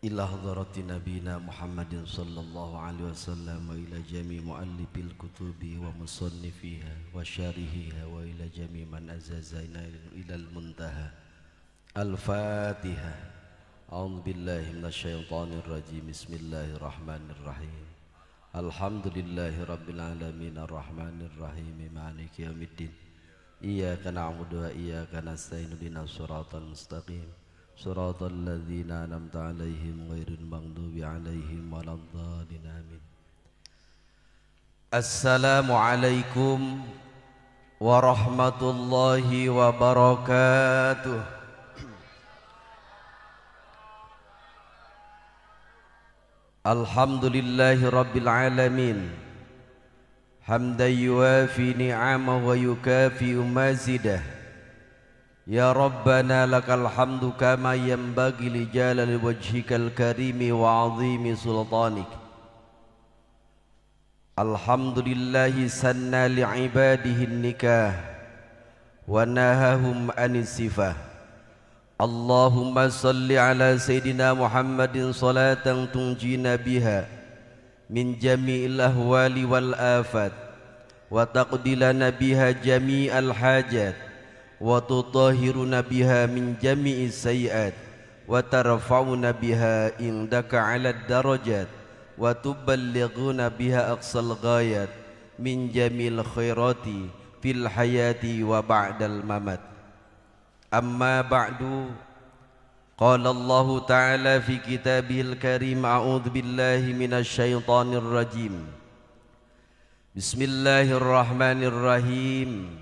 Ila hadrati nabina Muhammadin sallallahu alaihi wasallam wa ila jami' muallifil kutubi wa musannifiha wa syarihiha wa ila jami' man azazaina ilal muntaha. Al-Fatihah. A'udzu billahi minasyaitonir rajim. Bismillahirrahmanirrahim. Alhamdulillahi rabbil alamin arrahmanir rahim maliki yaumiddin. Iyyaka na'budu wa iyyaka nasta'in ihdinas siratal mustaqim. Siratal ladzina an'amta 'alaihim ghairil maghdubi 'alaihim waladdallin. Amin. Assalamualaikum warahmatullahi wabarakatuh. Alhamdulillahi rabbil alamin. Hamdan yuwafi ni'amahu wa yukafi'u mazidah. Ya Rabbana lakal hamdu kama yanbaghi li jalali wajhikal karimi wa 'azimi sultanik. Alhamdulillahi sanna li'ibadihi nikah wa nahahum anis sifah. Allahumma salli ala sayyidina Muhammadin salatan tunjina biha min jami'il ahwali wal afat wa taqdilana biha jami'al hajat wa tutahhiruna biha min jami'is sayiat wa tarfa'una biha indaka 'ala darajat wa tuballighuna biha aqsal ghayat min jamil khairati fil hayati wa ba'dal mamat. Amma ba'du. Qala Allah ta'ala fi kitabihil karim, a'udzu billahi minasy syaithanir rajim. Bismillahirrahmanirrahim.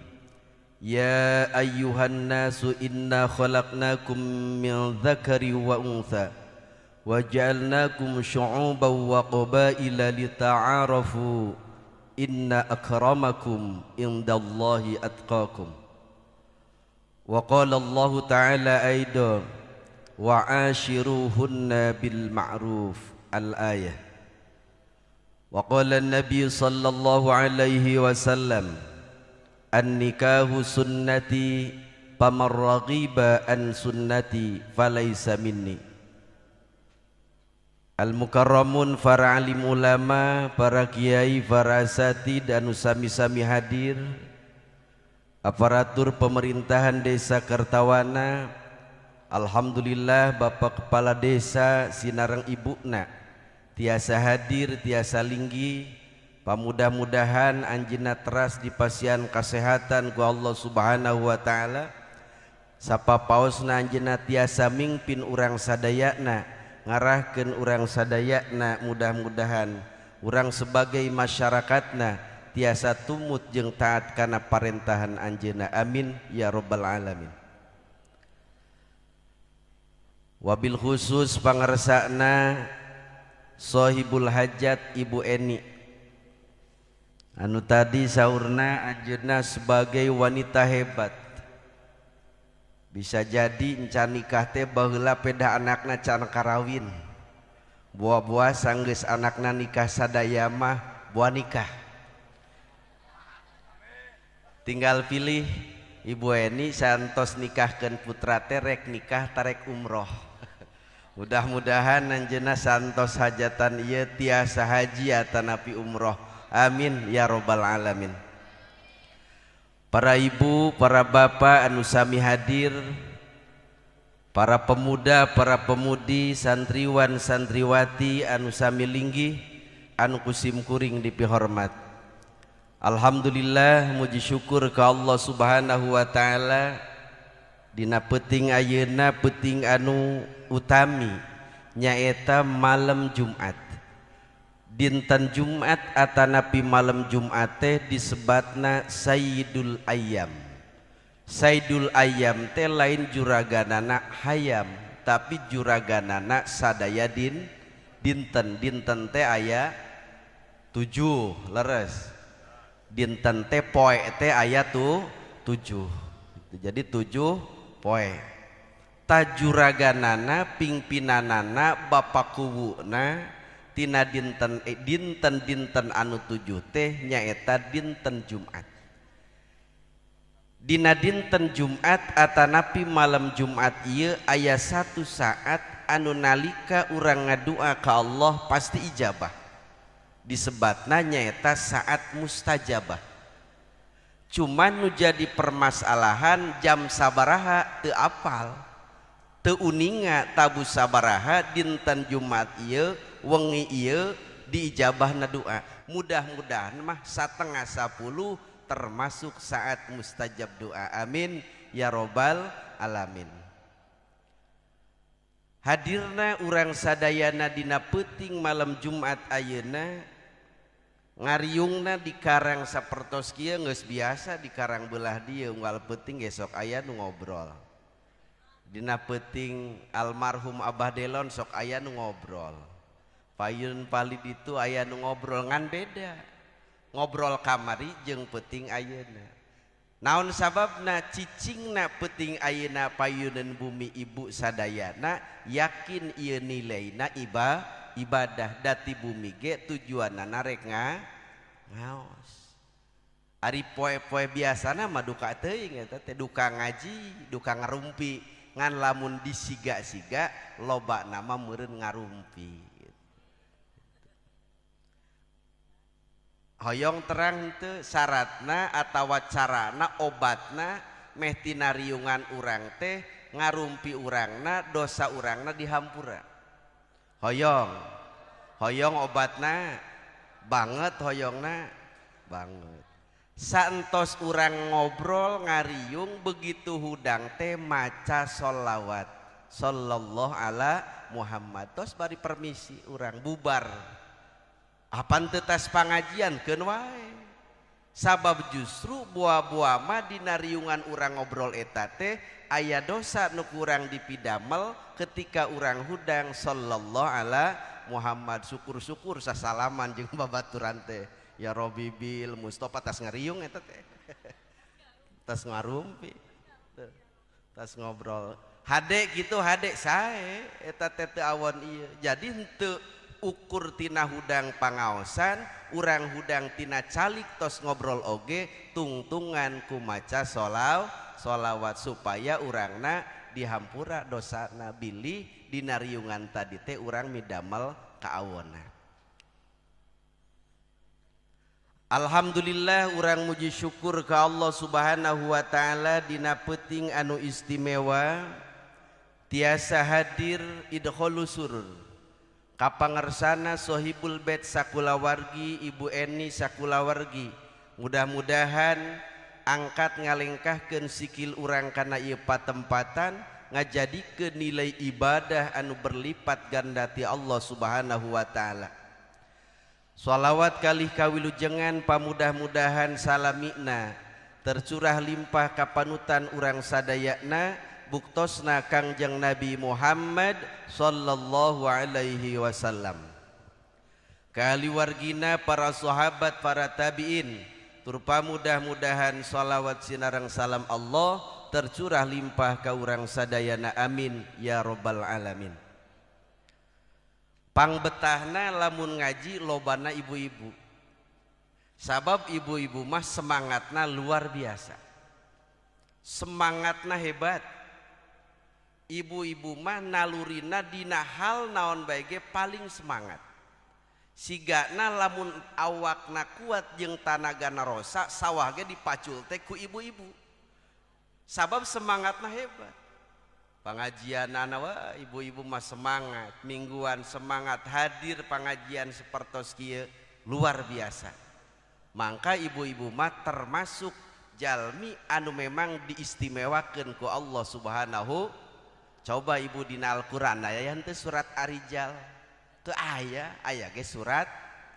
Ya ayyuhan nasu inna khalaqnakum min dzakari wa untha wa ja'alnakum syu'uban wa qabaila lita'arafu inna akramakum indallahi atqakum. Wa qala Allah ta'ala aidan wa 'ashiruhunna bil ma'ruf al-ayah. Wa qala an-nabiy sallallahu alaihi wasallam, an-nikahu sunnati faman raghiba an sunnati falaysa minni. Al-mukarramun, para alim ulama, para kiai, para asatid anu sami-sami hadir, aparatur pemerintahan Desa Kertawana, alhamdulillah Bapak Kepala Desa sinareng ibuna tiasa hadir, tiasa linggi. Pamudah-mudahan anjeunna teras dipasihan kasehatan ku Allah Subhanahu wa taala. Sapapaosna anjeunna tiasa mingpin urang sadayana, ngarahkeun urang sadayana, mudah-mudahan urang sebagai masyarakatna tiasa tumut jeung taat kana parentahan anjeunna. Amin ya rabbal alamin. Wabil khusus pangersana Sohibul Hajat Ibu Eni anu tadi saurna anjeunna sebagai wanita hebat. Bisa jadi encan nikah teh baheula peda anakna can karawin. Buah-buah sanggeus anakna nikah sadaya mah buah nikah. Tinggal pilih Ibu Eni santos nikahkeun putra teh rek nikah tarek umroh. Mudah-mudahan anjeunna santos hajatan ieu tiasa haji atanapi umroh. Amin ya robbal alamin. Para ibu, para bapak anu sami hadir, para pemuda, para pemudi, santriwan, santriwati anu sami linggih, anu kusim kuring dipihormat. Alhamdulillah, muji syukur ke Allah Subhanahu wa taala dina peuting ayeuna, peuting anu utami nyaeta malam Jumat. Dinten Jumat atanapi malam Jumat teh disebatna Sayyidul Ayyam. Sayyidul Ayyam teh lain juraganana hayam, tapi juraganana sadaya dinten. Dinten teh aya 7 leres. Dinten teh poe teh aya tuh 7. Jadi 7 poe. Tajuraganana pingpinanana bapak kuwuna tina dinten dinten anu 7 teh nyaeta dinten Jumat. Dina dinten Jumat atanapi malam Jumat ieu aya satu saat anu nalika urang ngadua ka Allah pasti ijabah. Disebatna nyaeta saat mustajabah. Cuman nu jadi permasalahan jam sabaraha teu apal, teu uninga tabu sabaraha dinten Jumat ieu wengi ieu diijabahna doa. Mudah-mudahan mah 9:30 termasuk saat mustajab doa. Amin ya robbal alamin. Hadirna urang sadayana dina peuting malam Jumat ayeuna, ngariungna di karang sapertos kieu geus biasa di karang belah dieu unggal peuting ge sok aya nu ngobrol. Dina peuting almarhum Abah Delon sok aya nu ngobrol. Payun palid itu aya nu ngobrol ngan beda. Ngobrol kamari jeung peuting ayeuna. Naon sababna cicingna peuting ayeuna payunan bumi ibu sadayana yakin ieu nilaina ibadah dati bumi ge tujuanna rek ngaos. Ari poe-poe biasana mah duka teuing eta teh duka ngaji, duka ngarumpi, ngan lamun disiga-siga loba nama meureun ngarumpi. Hoyong terang teu syaratna atawa carana obatna meh tina riungan urang teh ngarumpi urangna dosa urangna dihampura. Hoyong, hoyong obatna banget, hoyongna banget. Saentos urang ngobrol ngariung begitu hudang teh maca sholawat sallallahu ala Muhammad, tos bari permisi urang bubar. Apan teu tas pangajian keun wae. Sabab justru buah-buah mah dina riungan urang ngobrol eta teh aya dosa nu kurang dipidamel ketika urang hudang sallallahu ala Muhammad. Syukur-syukur sasalaman jeung babaturan teh ya Robi bil Mustofa tas ngariung eta teh. Tas ngarumpi, tas ngobrol hade gitu hade sae eta teh teu awon ieu. Jadi henteu ukur tina hudang pangaosan, urang hudang tina calik tos ngobrol oge tungtungan kumaca sholawat supaya urangna dihampura dosana bilih dina riungan tadi teh urang midamel kaawona. Alhamdulillah urang muji syukur ka Allah Subhanahu wa taala dina peuting anu istimewa tiasa hadir idkholu surur kapangersana sohibul bait sakulawargi Ibu Eni sakulawargi. Mudah-mudahan angkat ngalengkahkeun sikil urang kana ieu patempatan ngajadikeun nilai ibadah anu berlipat ganda ti Allah Subhanahu wa taala. Sholawat kalih kawilujengan pamudah-mudahan salamina tercurah limpah kapanutan urang sadayana buktosna Kangjeng Nabi Muhammad sallallahu alaihi wasallam. Kaliwargina para sahabat, para tabiin, turpa mudah-mudahan sholawat sinarang salam Allah tercurah limpah ka urang sadayana. Amin ya robbal alamin. Pangbetahna lamun ngaji lobana ibu-ibu. Sabab ibu-ibu mah semangatna luar biasa. Semangatna hebat. Ibu-ibu mah nalurina dina hal naon bae ge paling semangat. Sigana lamun awakna kuat jeung tanagana rosa sawah ge dipacul teh ku ibu-ibu. Sabab semangatna hebat. Pengajianana wah ibu-ibu mah semangat, mingguan semangat, hadir pengajian sapertos kieu luar biasa. Mangka ibu-ibu mah termasuk jalmi anu memang diistimewakeun ku Allah Subhanahu. Coba ibu dina Al-Qur'an aya henteu surat Ar-Rijal? Teu aya, aya ge surat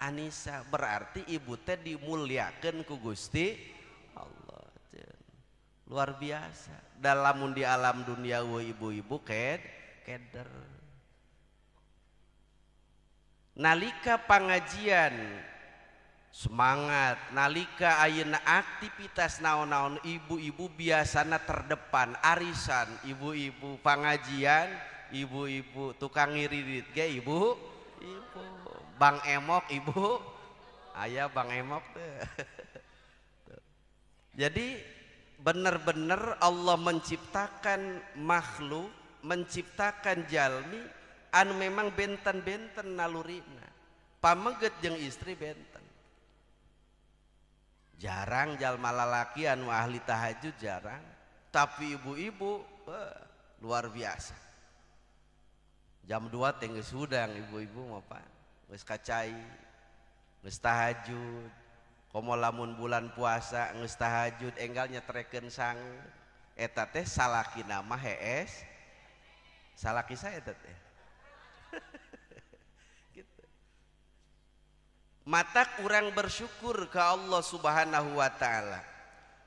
An-Nisa. Berarti ibu teh dimuliakeun ku Gusti Allah. Luar biasa. Dalam di alam dunia ibu-ibu keder. Nalika pangajian semangat, nalika ayeuna aktivitas naon-naon ibu-ibu biasana terdepan, arisan ibu-ibu pangajian, ibu-ibu tukang ngiridit ge ibu, ibu Bang Emok ibu, aya Bang Emok teh. Jadi benar-benar Allah menciptakan makhluk, menciptakan jalmi Anu memang benten-benten nalurina. Pameget jeung istri benten. Jarang jalma lalaki anu ahli tahajud jarang, tapi ibu-ibu luar biasa. Jam 2 teh geus hudang ibu-ibu mah Pak. Geus kacai, geus tahajud. Komo lamun bulan puasa geus tahajud enggal nyetrekeun sangu. Eta teh salakina mah hees. Salaki saya eta teh. Gitu. Matak urang bersyukur ke Allah Subhanahu wa taala.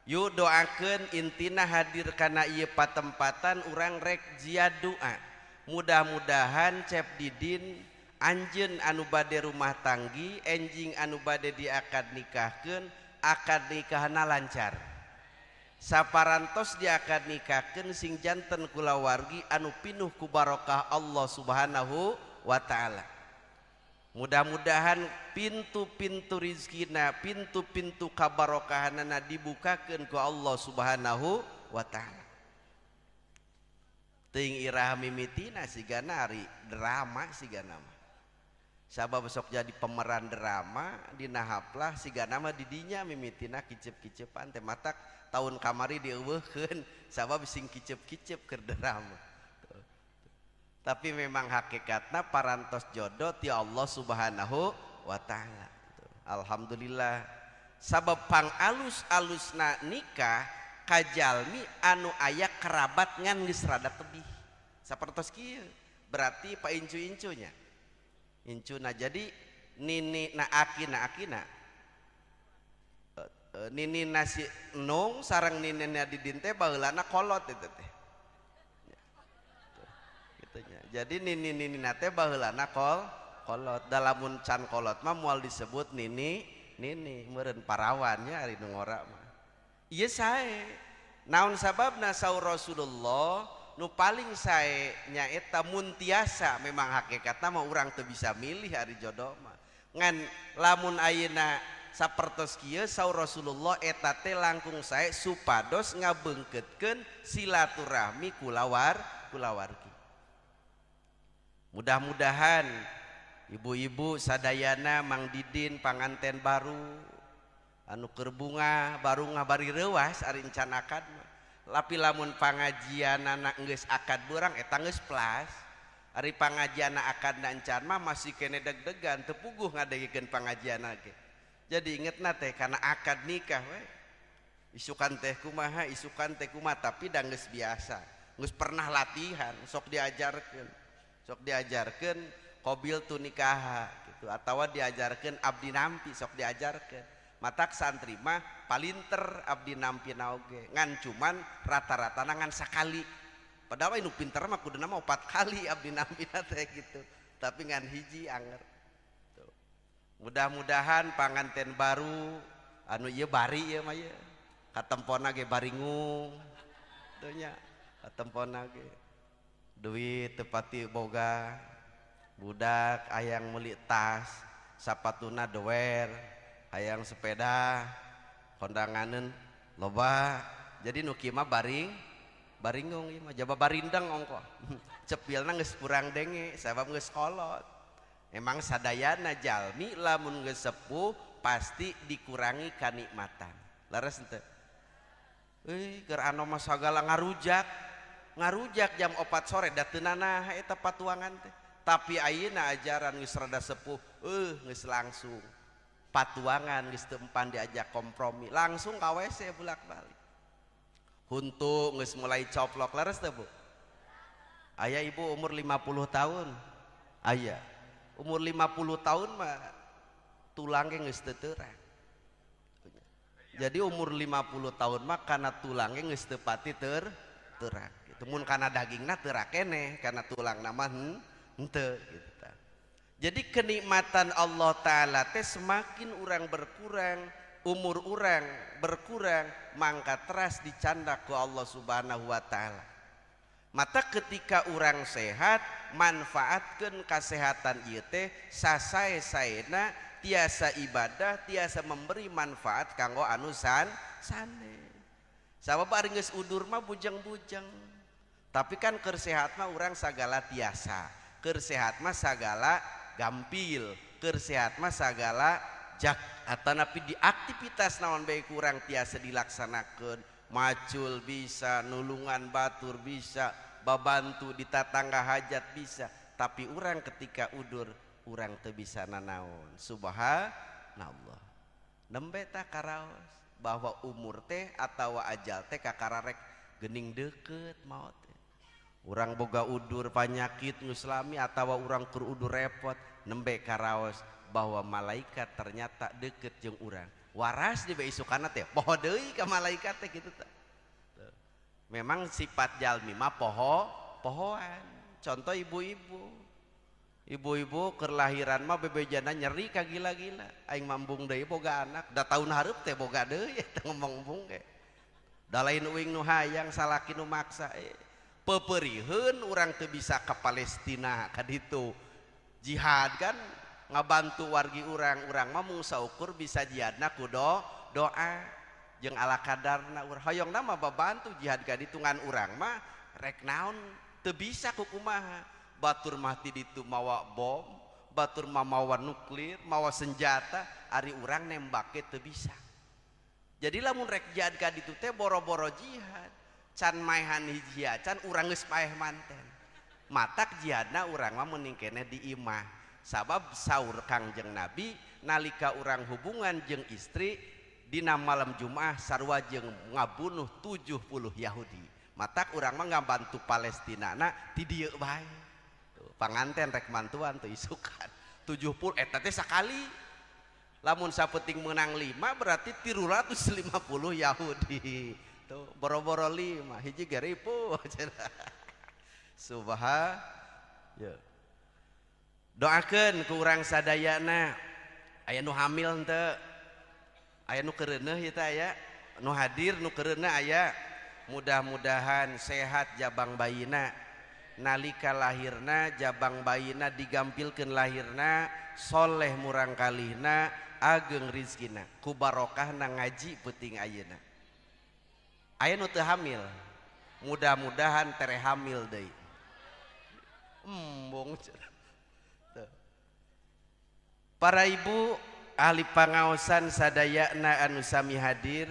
Yuk doakeun intina hadir kana ieu patempatan urang rek jia doa. Mudah-mudahan Cep Didin anjeun anu bade rumah tanggi, enjing anu bade diakad nikahkeun, akad nikahna lancar. Saparantos diakad nikahkeun sing janten kulawargi anu pinuh ku barokah Allah Subhanahu wa taala. Mudah-mudahan pintu-pintu rizkina, pintu-pintu kabarokahanana dibukakeun ku Allah Subhanahu wa taala. Teuing iraha mimitina sigana ari drama sigana mah. Sabab sok jadi pemeran drama dina haplah sigana mah didinya mimitina kicep-kicepan teh matak tahun kamari dieuweuhkeun sabab sing kicep-kicep keur drama. Tapi memang hakikatna parantos jodoh ti Allah Subhanahu wa taala. Alhamdulillah. Sabab pang alus-alusna nikah kajalmi anu aya kerabat ngan geus rada tebih. Sapertos kieu berarti pa incu-incunya. Incuna jadi nini na aki na akina. Nini nasi nung sareng nini na didin teh baheulana kolot eta teh. Jadi nini nini nate baheulana kolot. Dalamun can kolot mah moal disebut nini nini meureun parawannya ari nu ngora mah. Ieu sae. Naon sababna saur Rasulullah nu paling sae nyaeta mun tiasa memang hakikatna mah urang teu bisa milih ari jodoh mah. Ngan lamun ayeuna sapertos kieu saur Rasulullah eta teh langkung sae supados ngabeungkeutkeun silaturahmi kulawargi. Mudah-mudahan ibu-ibu sadayana Mang Didin panganten baru anu keur bunga baru ngabari reuwas ari encan akad mah. Lapi lamun pangajianana geus akad beurang eta geus plas. Ari pangajianna akadna encan mah masih kene deg-degan teu puguh ngadegikeun pangajianna ge. Jadi ingetna teh kana akad nikah we. Isukan teh kumaha, isukan teh kumaha tapi da geus biasa. Geus pernah latihan, sok diajarkeun. Sok diajarkan qobil tu nikah gitu atawa diajarkan abdi nampi sok diajarkan matak santri mah palinter abdi nampi naoge ngan cuman rata-rata ngan sakali padahal nu pinter mah kuduna mah 4 kali abdi nampi teh gitu tapi ngan hiji anger. Mudah-mudahan panganten baru anu ieu bari ieu mah ieu katempona ge baringung teu nya katempona ge duit tepati boga budak hayang meuli tas sapatuna dower hayang sepeda kondanganeun loba jadi nu kieu mah baring baringung ieu mah jaba barindeng ongkoh cepilna geus kurang denge sabab geus kolot. Emang sadayana jalmi lamun geus sepuh pasti dikurangi kanikmatan leres henteu euy keur anu mah sagala ngarujak ngarujak jam 4 sore da teu nanaha eta patuangan teh. Tapi ayeuna ajaran geus rada sepuh, geus langsung patuangan geus teu empan diajak kompromi, langsung ka WC bolak-balik. Huntu geus mulai coplok leres teu Bu? Aya ibu umur 50 tahun. Aya. Umur 50 tahun mah tulangnya geus teu terang. Jadi umur 50 tahun mah kana tulangnya geus teu pati terang. Mun kana dagingna teu keneh, kana tulangna mah henteu gitu. Jadi kenikmatan Allah taala teh semakin urang berkurang, umur urang berkurang, mangka teras dicandak ku Allah Subhanahu wa taala. Mata ketika urang sehat, manfaatkeun kasehatan ieu teh sasae-saena tiasa ibadah, tiasa memberi manfaat kanggo anu sanes. Sabab ari geus udur mah bujeng-bujeng. Tapi kan keur sehat mah urang sagala tiasa. Keur sehat mah sagala gampil, keur sehat mah sagala jak atanapi di aktivitas naon bae kurang tiasa dilaksanakeun, macul bisa, nulungan batur bisa, babantu di tatangga hajat bisa, tapi urang ketika udur urang teu bisa nanaon. Subhanallah. Nembe tah karaos bahwa umur teh atawa ajal teh kakararek geuning deukeut maot teh. Urang boga udur panyakit nu salami atawa urang keur udur repot, nembe karaos bahwa malaikat ternyata deukeut jeung urang. Waras di bae isukana teh poho deui ka malaikat teh kitu tah. Memang sifat jalmi mah poho pohoan. Contoh ibu-ibu. Ibu-ibu keur lahiran mah bebejana nyeri ka gila-gila. Aing mambung deui boga anak, da taun hareup teh boga deui eta ngomong embung ge. Da lain uing nu hayang salaki nu maksa. Peperiheun urang teu bisa ka Palestina ka ditu. Jihad kan ngabantu wargi urang, urang mah mung saukur bisa jihadna ku doa jeung ala kadarna urang. Hoyongna mah babantu jihad ka ditu ngan urang mah rek naon teu bisa ku kumaha. Batur mah ti ditu mawa bom, batur mah mawa nuklir, mawa senjata, ari urang nembake teu bisa. Jadi lamun rek jihad ka ditu teh boro-boro jihad. Can maehan hiji acan urang geus paeh manten. Matak jihadna urang mah mending keneh di imah. Sabab saur Kangjeng Nabi nalika urang hubungan jeung istri dina malam Jumat sarua jeung ngabunuh 70 Yahudi. Matak urang mah ngabantu Palestina na ti dieu bae. Tuh, panganten rek mantuan tuh isukan 70 eta teh sakali. Lamun sapeting menang 5 berarti 350 Yahudi. Tuh boro-boro 5 hiji ge ripuh. Subhan ya. Doakeun ku urang sadayana aya nu hamil henteu, aya nu keureuneuh ieu teh aya nu hadir nu keureuneuh aya. Mudah-mudahan sehat jabang bayina, nalika lahirna jabang bayina digampilkeun lahirna, soleh murang kalihna, ageng rizkina, ku barokahna ngaji peuting ayeuna. Aya nu teu hamil, mudah-mudahan tere hamil deui. Embung. Para ibu ahli pangaosan sadayana anu sami hadir,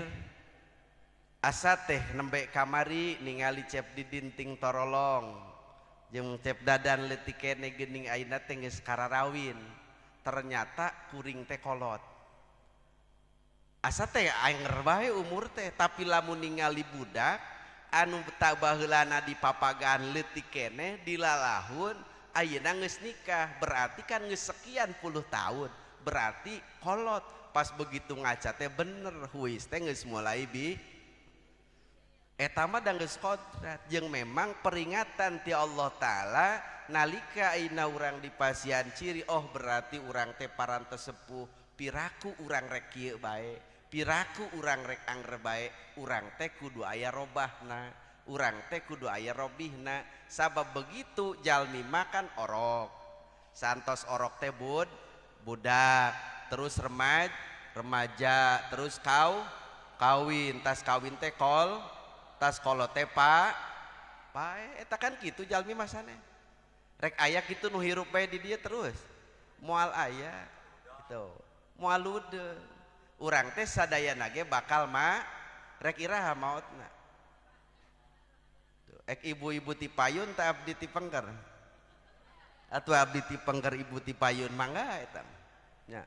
asa teh nembe kamari ningali Cep Didin ting torolong jeung Cep Dadan leutik kene geuning ayeuna teh geus kararawin, ternyata kuring teh kolot. Asa teh anger bae umur teh, tapi lamun ningali budak anu tak baheulana dipapagaan leutik keneh dilalahun ayeuna geus nikah, berarti kan geus sekian puluh tahun, berarti kolot. Pas begitu ngaca teh bener huis teh geus mulai bi eta mah da geus kodrat. Jeung memang peringatan ti Allah Taala nalika ayeuna urang dipasihan ciri, oh berarti urang teh parantos sepuh, piraku urang rek kieu bae, piraku urang rek angger bae, urang teh kudu aya robahna, urang teh kudu aya robihna. Sabab begitu jalmi makan orok, santos orok teh budak, terus remaja, terus kawin, tas kawin teh kol, tas kolot teh pae, eta kan kitu jalmi masane. Rek aya kitu nu hirup bae di dieu terus, moal aya gitu, moal ludeung. Urang teh sadayana ge bakal ma rek iraha maotna. Ek ibu-ibu ti payun teh abdi ti pengker. Atuh abdi ti pengker ibu ti payun mangga eta. Nya.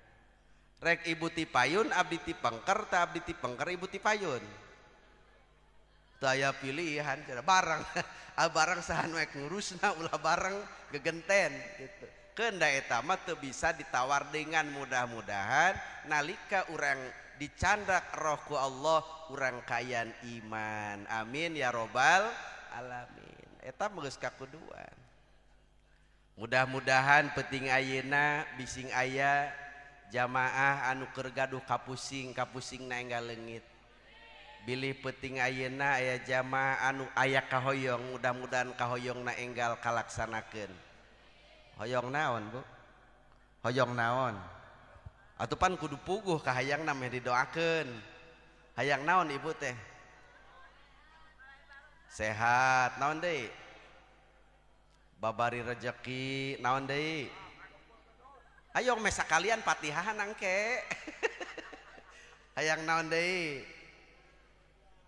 Rek ibu ti payun abdi ti pengker teh abdi ti pengker ibu ti payun. Teu aya pilihan cenah bareng. Ah bareng saha nu ek ngurusna ulah bareng gegenten gitu. Keun da eta mah teu bisa ditawar dengan mudah-mudahan nalika urang dicandak roh ku Allah urang kayan iman. Amin ya robbal alamin. Eta mah geus kakuduan. Mudah-mudahan peuting ayeuna bising aya jamaah anu keur gaduh kapusing, kapusingna enggal leungit. Bilih peuting ayeuna aya jamaah anu aya kahoyong, mudah-mudahan kahoyongna enggal kalaksanakeun. Hoyong naon, Bu? Hoyong naon? Atuh pan kudu puguh kahayangna meh didoakeun. Hayang naon ibu teh? Sehat, naon deui? Babari rejeki naon deui? Ayo meh sakalian Fatihahan angke. Hayang naon deui?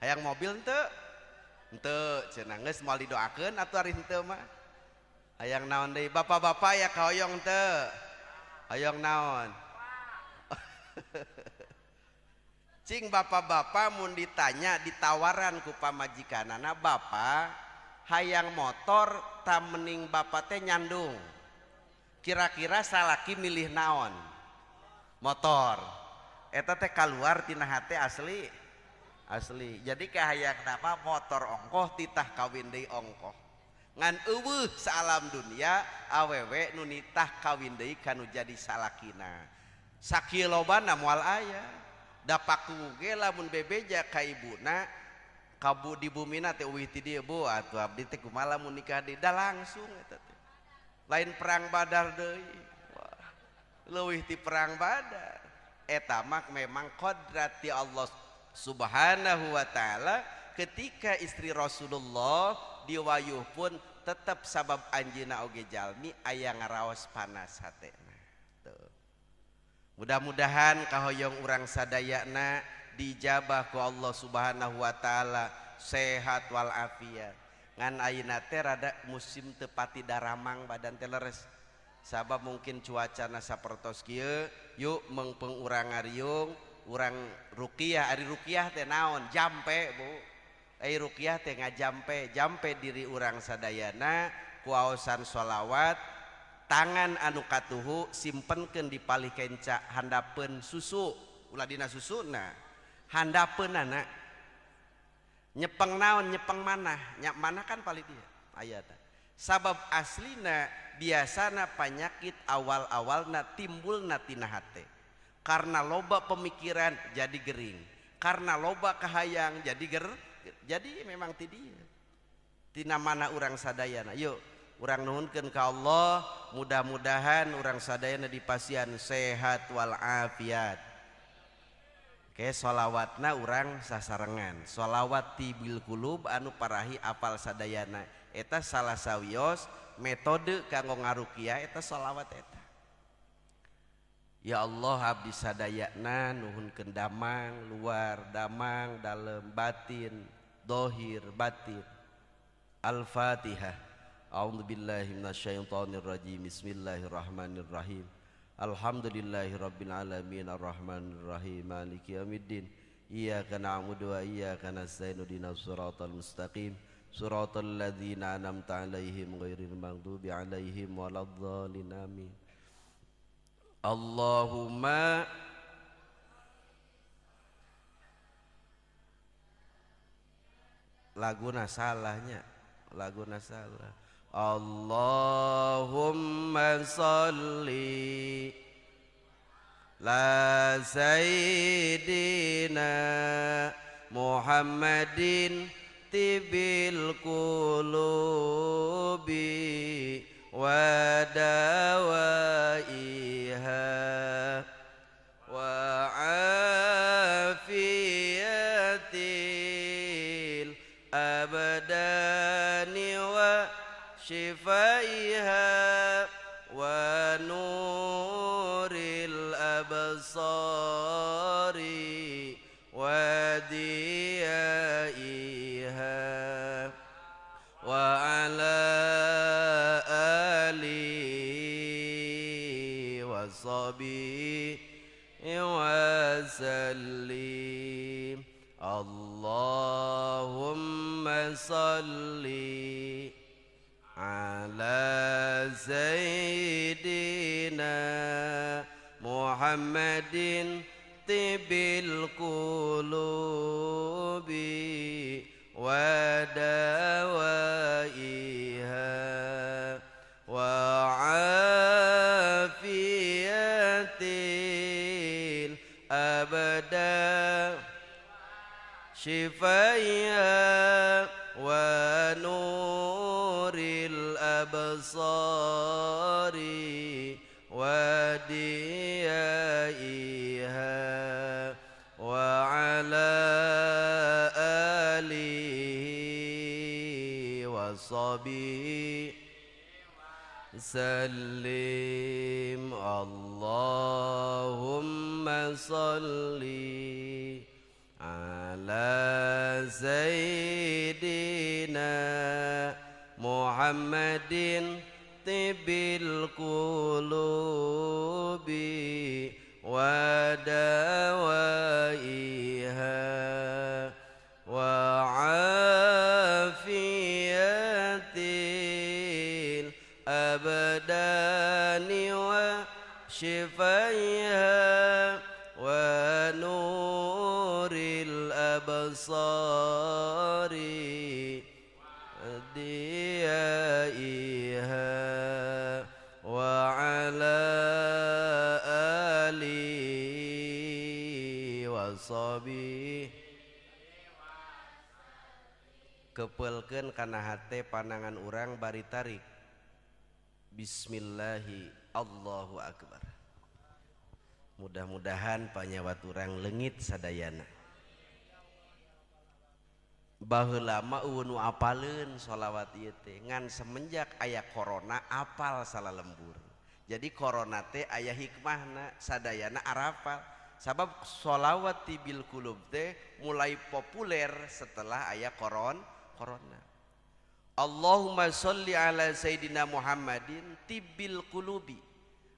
Hayang mobil henteu? Henteu cenah geus moal didoakeun atuh ari henteu mah. Hayang naon deui? Bapak-bapak ya kahoyong henteu? Hayang naon? Cing bapak-bapak mun ditanya ditawaran ku pamajikanana, bapak hayang motor ta mening bapak teh nyandung, kira-kira salaki milih naon? Motor. Eta teh kaluar tina hate asli asli. Jadi kahayang nama motor ongkoh titah kawin deui ongkoh, ngan eueuh saalam dunia awewe nu nitah kawin deui kanu jadi salakina. Sakieu lobana moal aya. Da paku ge lamun bebeja ka ibuna kabu di bumina teh eueuh ti dieu bu atuh abdi teh kumaha lamun nikah deui, da langsung eta teh. Lain perang Badar deui. Wah, leuwih ti perang Badar. Eta mah memang kodrat ti Allah Subhanahu wa taala ketika istri Rasulullah diwayuh pun tetap sabab anjeunna oge jalmi aya ngaraos panas hatena. Tuh. Mudah-mudahan kahoyong urang sadayana dijabah ku Allah Subhanahu wa taala sehat wal afiat. Ngan ayeuna teh rada musim teu pati daramang badan teh leres. Sabab mungkin cuacana sapertos kieu, yuk mengpeng urang ngariung, urang ruqyah, ari ruqyah teh naon? Jampe, Bu. Ari ruqyah teh ngajampe, jampe diri urang sadayana kuaosan sholawat, tangan anu katuhu simpenkeun di palih kenca handapeun susu, ulah dina susuna. Handapeunana nyepeng naon, nyepeng manah, nya manah kan palih dia ayana. Sabab aslina biasana panyakit awal-awalna timbulna tina hate. Karena loba pemikiran jadi gering, karena loba kahayang jadi ger, jadi memang ti dieu. Tina mana urang sadayana. Yuk urang nuhunkeun ka Allah, mudah-mudahan urang sadayana dipasihan sehat wal afiat. Oke, sholawatna urang sasarengan, sholawat tibil kulub anu parahi apal sadayana. Eta salah sawios metode kanggo ngaruqyah eta sholawat eta. Ya Allah abdi sadayana nuhunkeun damang luar, damang dalem, batin, dohir, batin. Al-Fatihah. A'udzubillahi minasyaitonirrajim. Bismillahirrahmanirrahim. Alhamdulillahirabbil alamin arrahmanirrahim maliki yaumiddin. Iyyaka na'budu wa iyyaka nasta'in ihdinas siratal mustaqim. Siratal ladzina an'amta 'alaihim ghairil maghdubi 'alaihim waladdallin. Amin. Allahumma laguna salahnya, laguna salah. Allahumma sholli la sayyidina Muhammadin tibil qulubi wa dawaiha wa afiyatil abdani wa shifaiha wa nuril absari wa diyaiha wa ala alihi wa sahbihi wa sallim. Allahumma salli ala sayyidina Muhammadin tibil qulubi wa dawaiha wa afiyatil abada shifaiha wa nuril absari wa diyaiha wa ala alihi wa sahbihi. Salim. Allahumma salli ala sayyidina Muhammadin tibil qulubi wa dawaiha wa afiyatil abdani wa shifaiha wa nuril absari diyaiha wa ala alihi wa sahbihi. Kepelkeun kana hate panangan urang bari tarik. Bismillahi Allahu Akbar. Mudah-mudahan panyawat urang leungit sadayana. Baheula mah eueuh nu apaleun sholawat ieu teh, ngan semenjak aya corona apal salah lembur. Jadi corona teh aya hikmahna, sadayana arapal. Sabab sholawat tibil qulub teh mulai populer setelah aya corona. Allahumma sholli ala sayyidina Muhammadin tibil qulubi,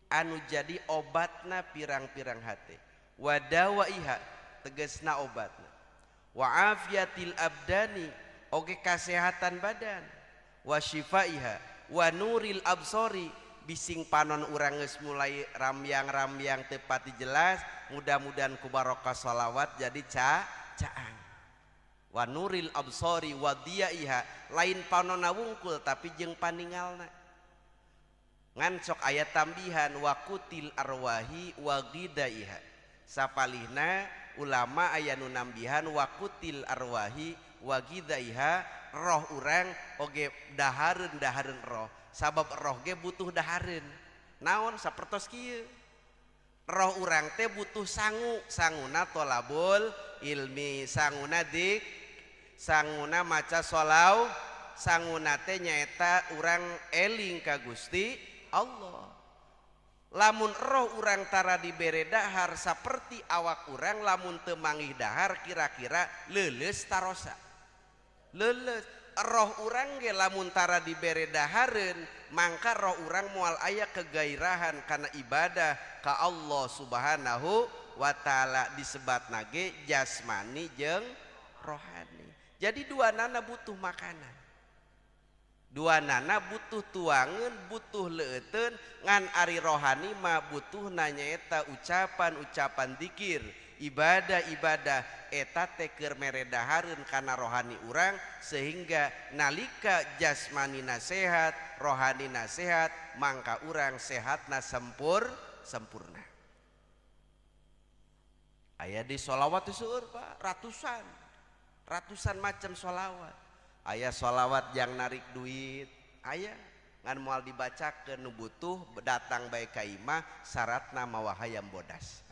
anu jadi obatna pirang-pirang hate, wa dawaiha tegesna obatna, wa afiatil abdani oge kasehatan badan, wa syifaiha wa nuril absori bising panon urang geus mulai ramyang-ramyang teu pati jelas, mudah-mudahan ku barokah sholawat jadi caang. Wa nuril absori wa diyaiha lain panonna wungkul tapi jeung paningalna. Ngan sok aya tambihan wa kutil arwahi wa ghidaiha. Sapalihna ulama aya nu nambihan wa kutil arwahi wa ghidaiha, roh urang oge dahareun-dahareun roh. Sabab roh ge butuh dahareun. Naon sapertos kieu? Roh urang teh butuh sangu, sanguna tolabul ilmi, sanguna dik, sanguna maca sholawat, sanguna teh nyaeta urang eling ka Gusti Allah. Lamun roh urang tara dibere dahar saperti awak urang lamun teu manggih dahar kira-kira leuleus tarosa. Leuleus roh urang ge lamun tara dibere dahareun mangka roh urang moal aya kegairahan kana ibadah ka Allah Subhanahu wa taala, disebatna ge jasmani jeung rohani. Jadi dua nana butuh makanan, dua nana butuh tuangan, butuh leuteun, ngan ari rohani mah butuh nyaeta ucapan-ucapan dikir, ibadah-ibadah eta teh keur mere dahareun kana rohani urang sehingga nalika jasmani sehat, rohani sehat, mangka urang sehatna sempurna. Aya di sholawat seueur Pak, ratusan, ratusan macam sholawat. Aya sholawat yang narik duit, aya ngan moal dibacakeun nu butuh datang bae ka imah syaratna mawa hayam bodas.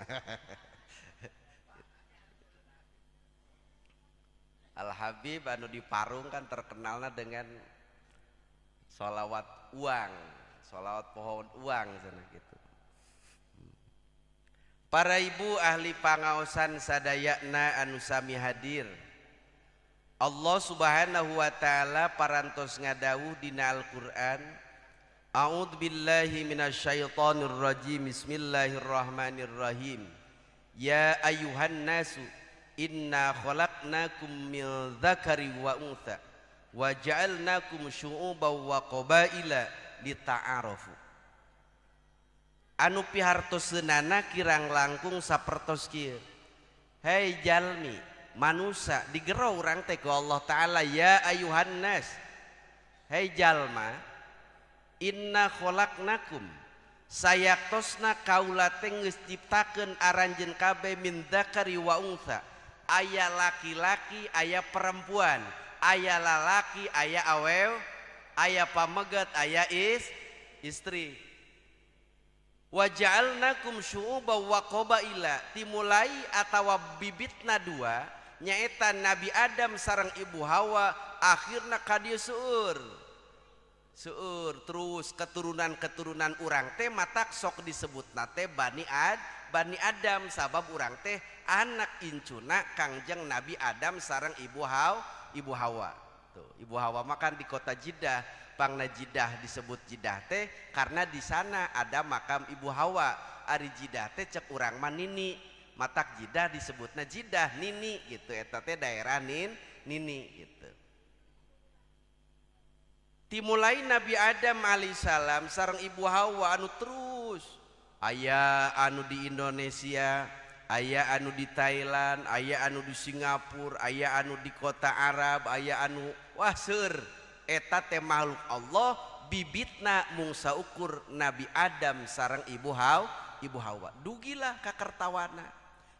Al Habib anu di Parung kan terkenalna dengan sholawat uang, sholawat pohon uang sana gitu. Para ibu ahli pangaosan sadayana anu sami hadir, Allah Subhanahu wa taala parantos ngadawuh dina Al-Qur'an, A'udzubillahi minasyaitonir rajim, bismillahirrahmanirrahim. Ya ayuhan nasu inna khalaqnakum min dzakari wa untha wa ja'alnakum syu'uban wa qabaila lita'arafu. Anu pihartoseunana kirang langkung sapertos kieu. Hei jalmi manusa, digero urang teh ku Allah Ta'ala, ya ayuhan nas, hei jalma, inna khalaqnakum, sayaktosna kaula teh geus ciptakeun aranjeun kabeh min dzakari wa untha, aya laki-laki aya perempuan, aya lalaki aya awew, aya pamegat aya istri. Wa ja'alnakum syu'uban wa qabaila, timulai atawa bibitna dua nyaeta Nabi Adam sareng Ibu Hawa akhirna ka dieu seueur Seueur terus keturunan-keturunan urang teh matak sok disebutna teh Bani Adam sabab urang teh anak incuna Kangjeng Nabi Adam sareng Ibu Hawa. Tuh, Ibu Hawa makan di kota Jeddah. Pangna Jeddah disebut Jeddah teh karena di sana ada makam Ibu Hawa. Ari Jeddah teh cek urang mah nini. Matak Jeddah disebutna Jeddah nini gitu, eta teh daerah nini gitu. Timulai Nabi Adam alaihissalam sareng Ibu Hawa anu terus aya anu di Indonesia, aya anu di Thailand, aya anu di Singapura, aya anu di kota Arab, aya anu wah seur eta teh makhluk Allah bibitna mung saukur Nabi Adam sareng Ibu Hawa. Dugilah ka Kertawana.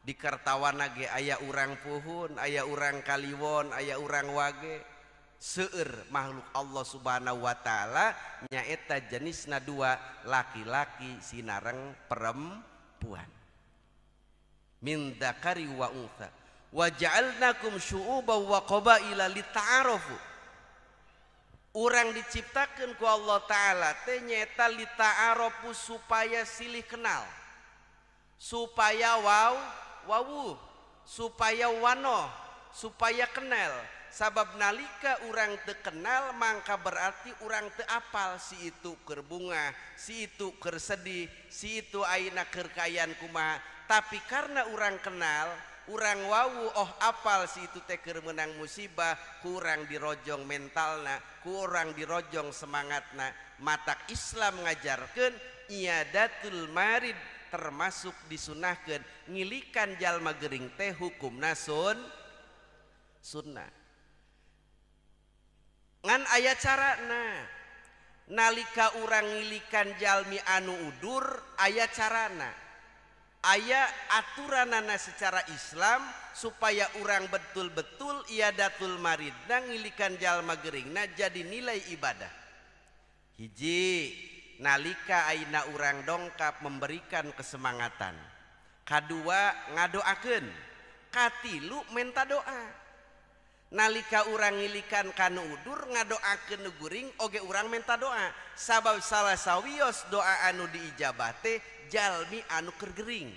Di Kertawana ge aya urang Puhun, aya urang Kaliwon, aya urang Wage. Seueur makhluk Allah Subhanahu wa taala nyaeta jenisna dua, laki-laki sinareng perempuan. Min dzakari wa untha. Wa ja'alnakum syu'uban wa qabaila lita'arafu. Urang diciptakeun ku Allah taala teh nyaeta lita'arafu supaya silih kenal. Supaya wawuh, supaya wanoh, supaya kenal. Sabab nalika urang teu kenal mangka berarti urang teu apal si itu keur bunga, si itu keur sedih, si itu ayeuna keur kaayaan kumaha. Tapi karena urang kenal, urang wawu oh apal si itu teh keur meunang musibah, kurang dirojong mentalna, kurang dirojong semangatna. Matak Islam ngajarkeun iyadatul marid termasuk disunahkeun ngilikan jalma gering teh hukumna sunnah. Ngan aya carana nalika urang ngilikan jalmi anu udur aya carana, aya aturanana secara Islam supaya urang betul-betul iyadatul maridna ngilikan jalma geringna jadi nilai ibadah. Hiji, nalika ayeuna urang dongkap memberikan kesemangatan. Kadua ngadoakeun, katilu menta doa. Nalika urang ngilikan kanu udur ngadoakeun nu guring oge urang menta doa sabab salah sawios doa anu diijabah teh jalmi anu keur gering.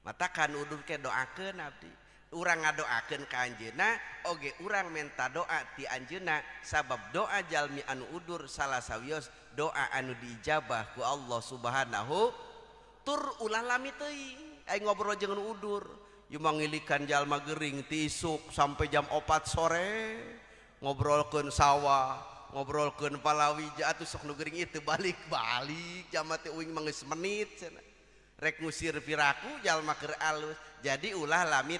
Mata kanu udur ke doakeun abdi, urang ngadoakeun ka anjeunna oge urang menta doa ti anjeunna sabab doa jalmi anu udur salah sawios doa anu diijabah ku Allah Subhanahu. Tur ulah lami teuing ai ngobrol jeung nu udur. Ieu mangilikan jalma gering ti isuk sampai jam 4 sore ngobrolkeun sawah, ngobrolkeun palawija atuh sok nu gering ieu teu balik-balik jam teh uing mah geus menit cenah. Rek ngusir piraku jalma keur alus. Jadi ulah lami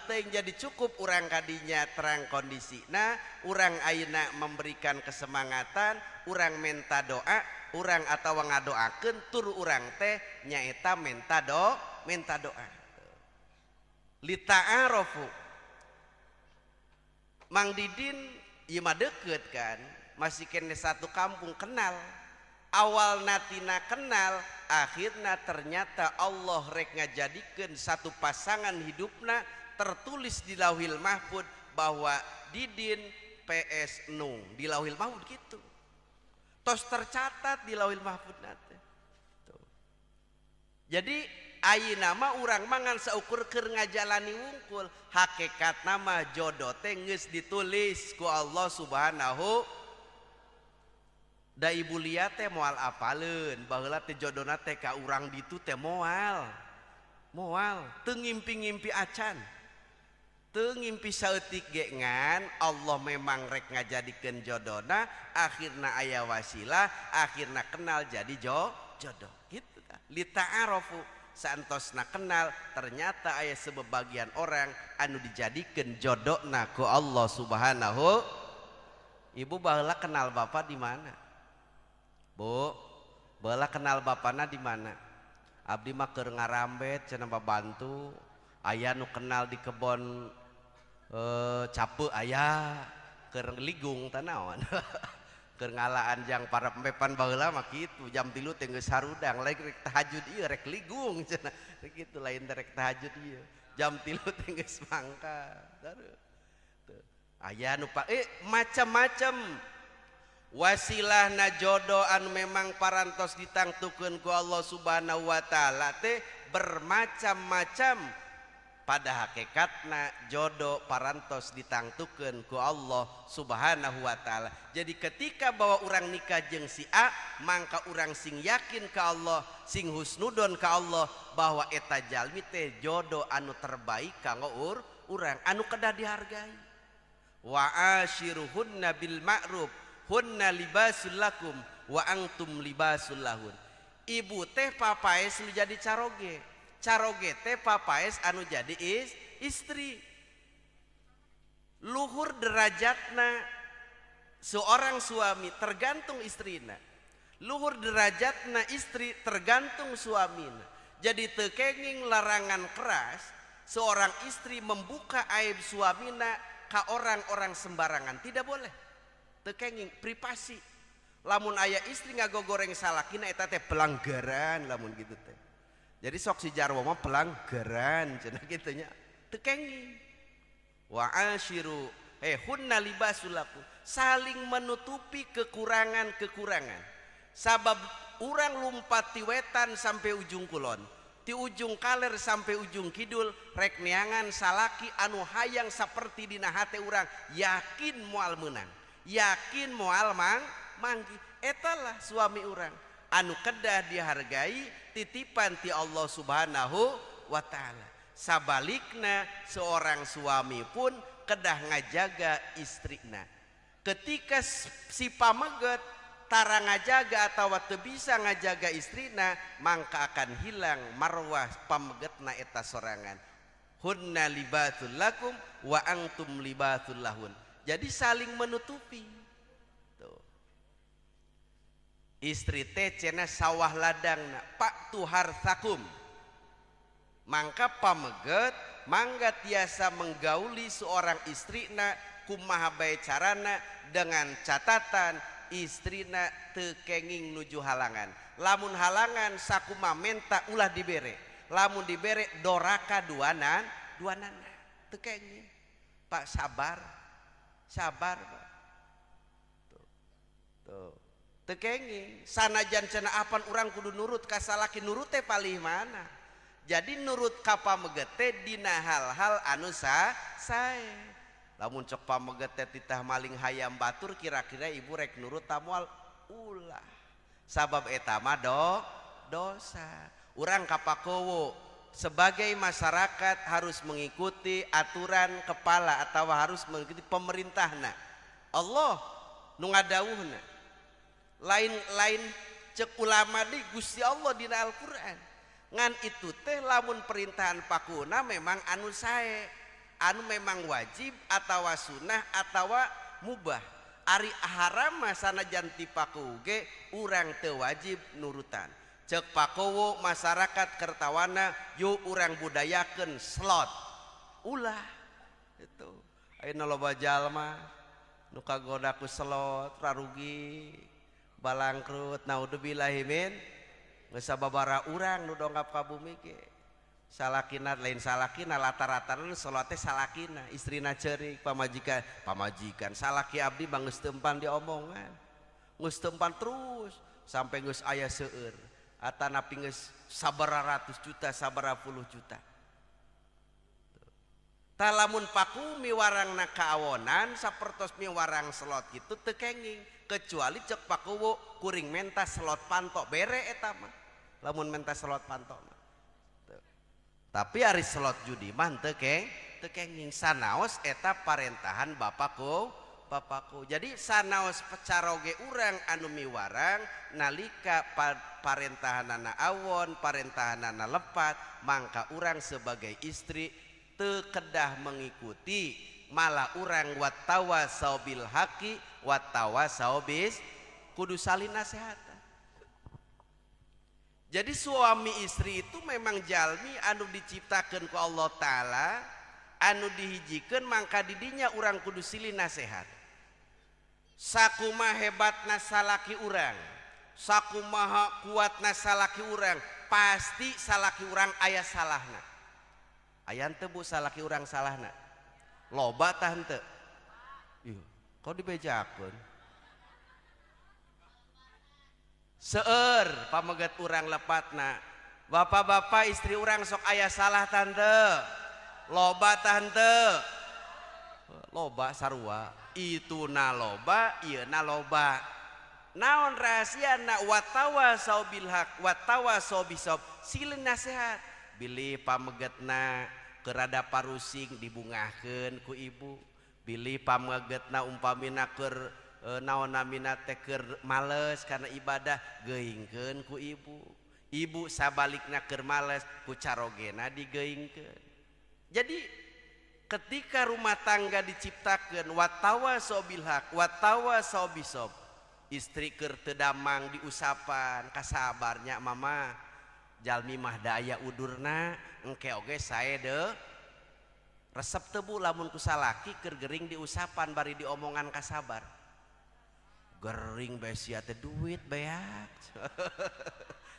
teuing jadi cukup urang kadinya terang kondisina, urang ayeuna memberikan kesemangatan, urang menta doa, urang atawa ngadoakeun tur urang teh nyaeta menta doa. Lita'arofu Mang Didin ieu mah deukeut kan, masih kene satu kampung kenal. Awal natina kenal, akhirna ternyata Allah rek ngajadikeun satu pasangan hidupna tertulis di Lauhil Mahfud bahwa Didin PS Nung di Lauhil Mahfud gitu. Tos tercatat di Lauhil Mahfud nate. Tuh. Jadi ayeuna mah urang mangan saukur keur ngajalani wungkul, hakikat nama jodoh teh geus ditulis ku Allah Subhanahu. Da Ibu Lia teh moal apaleun, baheula teh jodona teh ka urang ditu teh moal. Moal teu ngimpi-ngimpi acan. Teu ngimpi saeutik ge ngan Allah memang rek ngajadikeun jodona, akhirna aya wasilah, akhirna kenal jadi jodoh gitu tah. Lita'arofu saantosna kenal ternyata aya sebagian orang anu dijadikeun jodona ku Allah Subhanahu. Ibu baheula kenal bapak di mana? Bu, baheula kenal bapana di mana? Abdi mah keur ngarambet cenah babantu, aya nu kenal di kebon cape aya keur ligung tah naon. Keur ngalaan jang para pempepan baheula mah kitu jam 3 teh geus harudang lain rek tahajud ieu rek ligung cenah kitu lain rek tahajud ieu jam 3 teh geus mangkat. Aya nu macam-macam. Wasilahna jodoh anu memang parantos ditangtukeun ku Allah Subhanahu wa taala teh bermacam-macam, pada hakikatna jodoh parantos ditangtukeun ku Allah Subhanahu wa taala. Jadi ketika bahwa orang nikah jeung si A, mangka orang sing yakin ke Allah, sing husnudon ke Allah bahwa eta jalmi teh jodoh anu terbaik kanggo urang anu kedah dihargai. Wa ashiruhunna bil ma'ruf hunna libasul lakum wa antum libasul lahun. Ibu teh papaes nu jadi caroge, caroge teh papaes anu jadi istri. Luhur derajatna seorang suami tergantung istrina, luhur derajatna istri tergantung suamina. Jadi teu kenging larangan keras seorang istri membuka aib suamina ka orang-orang sembarangan, tidak boleh. Teu kenging privasi. Lamun aya istri ngagogoreng salakina eta teh pelanggaran lamun gitu teh. Jadi sok si jarwo mah pelanggaran cenah kitu nya. Teu kenging. Wa ashiru hunna libasul lakum, saling menutupi kekurangan-kekurangan. Sabab urang lumpat ti wetan sampai ujung kulon, ti ujung kaler sampai ujung kidul, rek neangan salaki anu hayang saperti dina hate urang, yakin moal meunang, yakin moal manggi. Etalah suami urang anu kedah dihargai, titipan ti Allah Subhanahu wa taala. Sabalikna seorang suami pun kedah ngajaga istrina. Ketika si pameget tara ngajaga atau teu bisa ngajaga istrina, mangka akan hilang marwah pamegetna eta sorangan. Hunna libatul lakum wa antum libatul lahun. Jadi saling menutupi. Tuh. Istri teh cenah sawah ladangna, pak tuharsakum. Mangka pameget mangga tiasa menggauli seorang istrina kumaha bae carana, dengan catatan istrina teu kenging nuju halangan. Lamun halangan sakuma menta ulah dibere, lamun dibere doraka duanan duanana, teu kenging. Pak sabar, sabar Pak. Tuh, tuh. Teu kenging. Sanajan cenah apan urang kudu nurut ka salaki, nurut teh palih mana. Jadi nurut ka pameget teh dina hal-hal anu sae. Lamun cok pameget teh titah maling hayam batur, kira-kira ibu rek nurut tamual ulah. Sabab eta mah dosa. Urang ka pakowo sebagai masyarakat harus mengikuti aturan kepala atau harus mengikuti pemerintahna. Allah nu ngadawuhna. Lain-lain cek ulama di Gusti Allah dina Al-Qur'an. Ngan itu teh lamun perintahan pakuna memang anu sae, anu memang wajib atawa sunnah atawa mubah. Ari haram mah sanajan ti paku ge urang teu wajib nurutan. Cek pakowo masyarakat Kertawana yuk urang budayakeun slot. Ulah itu. Ayeuna loba jalma nu kagoda ku slot rarugi balangkrut, naudzubillahi min. Geus sababaraha urang nu dongkap ka bumi ge. Salakina lain salakina, rata-rata salate salakina, istrina ceurik, pamajikan salaki abdi mah geus teu empan diomongan. Geus teu empan terus sampai geus aya seueur. Atanapi geus sabaraha ratus juta, sabaraha puluh juta. Tah lamun paku miwarangna kaawonan sapertos miwarang slot kitu teu kenging, kecuali cek pakuwu kuring menta slot pantok bere eta mah. Lamun menta slot pantok mah. Tapi ari slot judi mah teu kenging sanaos eta parentahan bapakku. Jadi sanaos caroge urang anu miwarang nalika parentahanana awon, parentahanana lepat, mangka urang sebagai istri teu kedah mengikuti, malah urang watawa saubil haqi watawa saubis kudu salin nasehatan. Jadi suami istri itu memang jalmi anu diciptakeun ku Allah Ta'ala, anu dihijikeun, mangka didinya urang kudu silih nasehat. Sakumaha hebatna salaki urang, sakumaha kuatna salaki urang, pasti salaki urang aya salahna. Aya henteu Bu salaki urang salahna? Loba tah henteu? Ih, kok dibejakeun? Seueur pameget urang lepatna. Bapak-bapak istri urang sok aya salah tante. Loba tante. Loba sarua. Itu na loba, ieu na loba. Naon rahasia na watawasau bil haq watawasau bisab, silih nasihat. Bilih pamegetna keur rada parusing dibungahkeun ku ibu. Bilih pamegetna umpamina keur naon namina teh keur males karena ibadah geuingkeun ku ibu. Ibu sabalikna keur males ku carogena digeuingkeun. Jadi ketika rumah tangga diciptakeun watawasau bil haq watawasau bisab, istri keur teu damang diusapan kasabarnya mama jalmi mah da aya udurna engke oge sae de resep teu bu lamun ku salaki keur gering diusapan bari diomongan kasabar gering bae sia teh duit beak.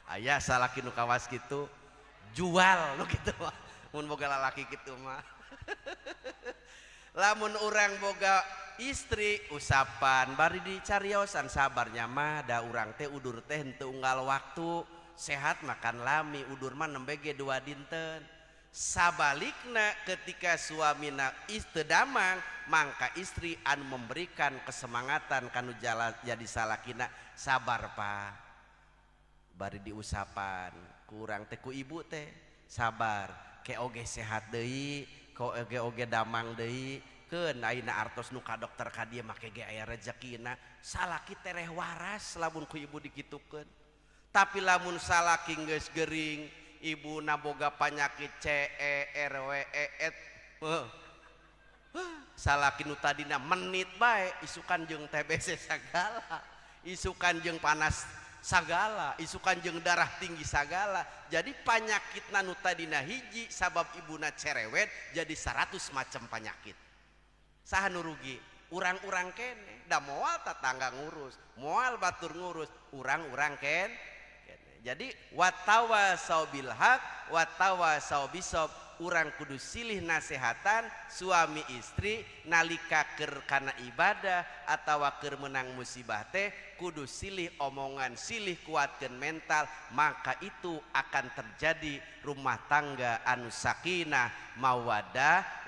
Aya salaki nu kawas kitu jual nu kitu mah mun boga lalaki kitu mah. Lamun urang boga istri usapan bari dicariosan sabarnya mah da urang teh udur teh henteu unggal waktu sehat makan lami udur mah nembe ge 2 dinten. Sabalikna ketika suamina teu damang mangka istri anu memberikan kesemangatan kanu jadi salakina sabar pak bari diusapan kurang teh ku ibu teh sabar ke oge sehat deui ke oge oge damang deui keun ayeuna artos nu ka dokter ka dieu make ge aya rezekina salaki tereh waras lamun ku ibu dikitukeun. Tapi lamun salaki geus gering ibu naboga panyakit C E R W E et salaki nu tadina menit bae isukan jeung TBC sagala isukan jeung panas sagala isukan jeung darah tinggi sagala. Jadi panyakitna nu tadina hiji sabab ibuna cerewet jadi 100 macam penyakit. Saha nu rugi? Urang-urang kene da moal tatangga ngurus moal batur ngurus urang-urang kene. Jadi watawasau bil haq watawasau bisab, urang kudu silih nasehatan suami istri nalika keur kana ibadah atawa keur menang musibah teh kudu silih omongan silih kuatkeun mental, maka itu akan terjadi rumah tangga anu sakinah mawadah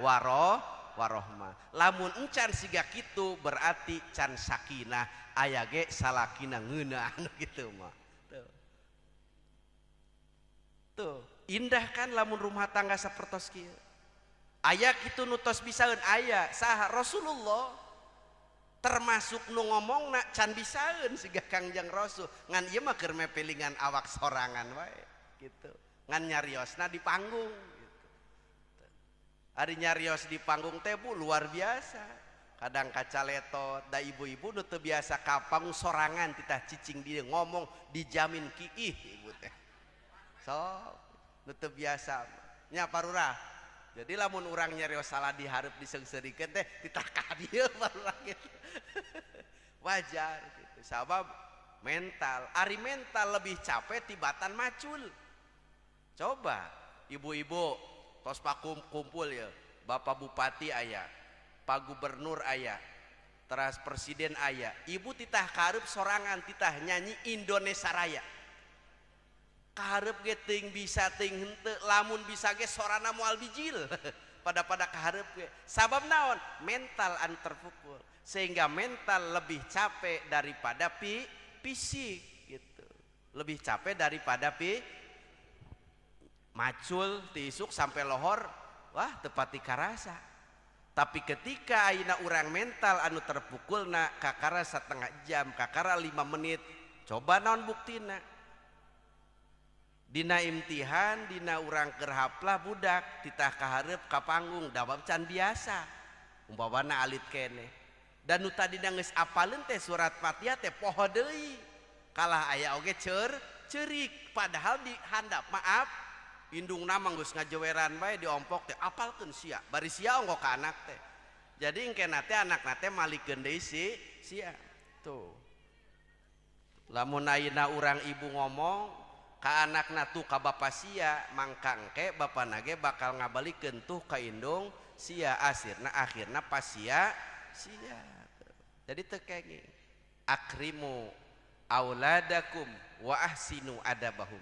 warohmah. Lamun encan siga kitu berarti can sakinah aya ge salakina ngeunah anu kitu mah. Tuh, indah kan lamun rumah tangga sapertos kieu. Aya kitu nu tos bisaeun aya saha Rasulullah termasuk nu ngomongna can bisaeun siga Kangjeng Rasul ngan ieu mah keur mepelingan awak sorangan wae gitu. Ngan nyariosna di panggung gitu. Ari nyarios di panggung teh bu luar biasa. Kadang kacaletot da ibu-ibu nu teu biasa ka panggung sorangan titah cicing di ngomong dijamin kiih ibu teh. So, nu teu biasa nya parurah. Jadi lamun urang nyarios salah dihareup diseungseurikeun teh titah ka dieu parurah gitu. Wajar gitu. Sabab mental, ari mental lebih capek tibatan macul. Coba ibu-ibu tos pakum kumpul ya, Bapak Bupati aya, Pak Gubernur aya, teras Presiden aya. Ibu titah kareup sorangan titah nyanyi Indonesia Raya. Kahareup ge teuing bisa teuing henteu lamun bisa ge sorana moal bijil pada kahareup ge sabab naon mental anu terpukul sehingga mental lebih capek daripada fisik gitu, lebih capek daripada macul tiisuk sampai lohor wah tepati karasa. Tapi ketika ayeuna urang mental anu terpukulna kakara setengah jam kakara 5 menit coba naon buktina. Dina imtihan dina urang keur haplah budak titah kahareup ka panggung dabab can biasa umpamana alit keneh dan nu tadina geus apaleun teh surat Fatihah teh poho deui kalah aya oge ceurik padahal di handap maaf indungna mah geus ngajeweran bae diompok teh apalkeun sia bari sia ongko ka anak teh. Jadi engkena teh anakna teh malikeun deui si sia tuh. Lamun ayeuna urang ibu ngomong ka anakna tuh ka bapa sia mangka engke bapana ge bakal ngabalikeun tuh ka indung sia asirna akhirna pas sia sia. Jadi teu kenging akrimu auladakum wa ahsinu adabahum.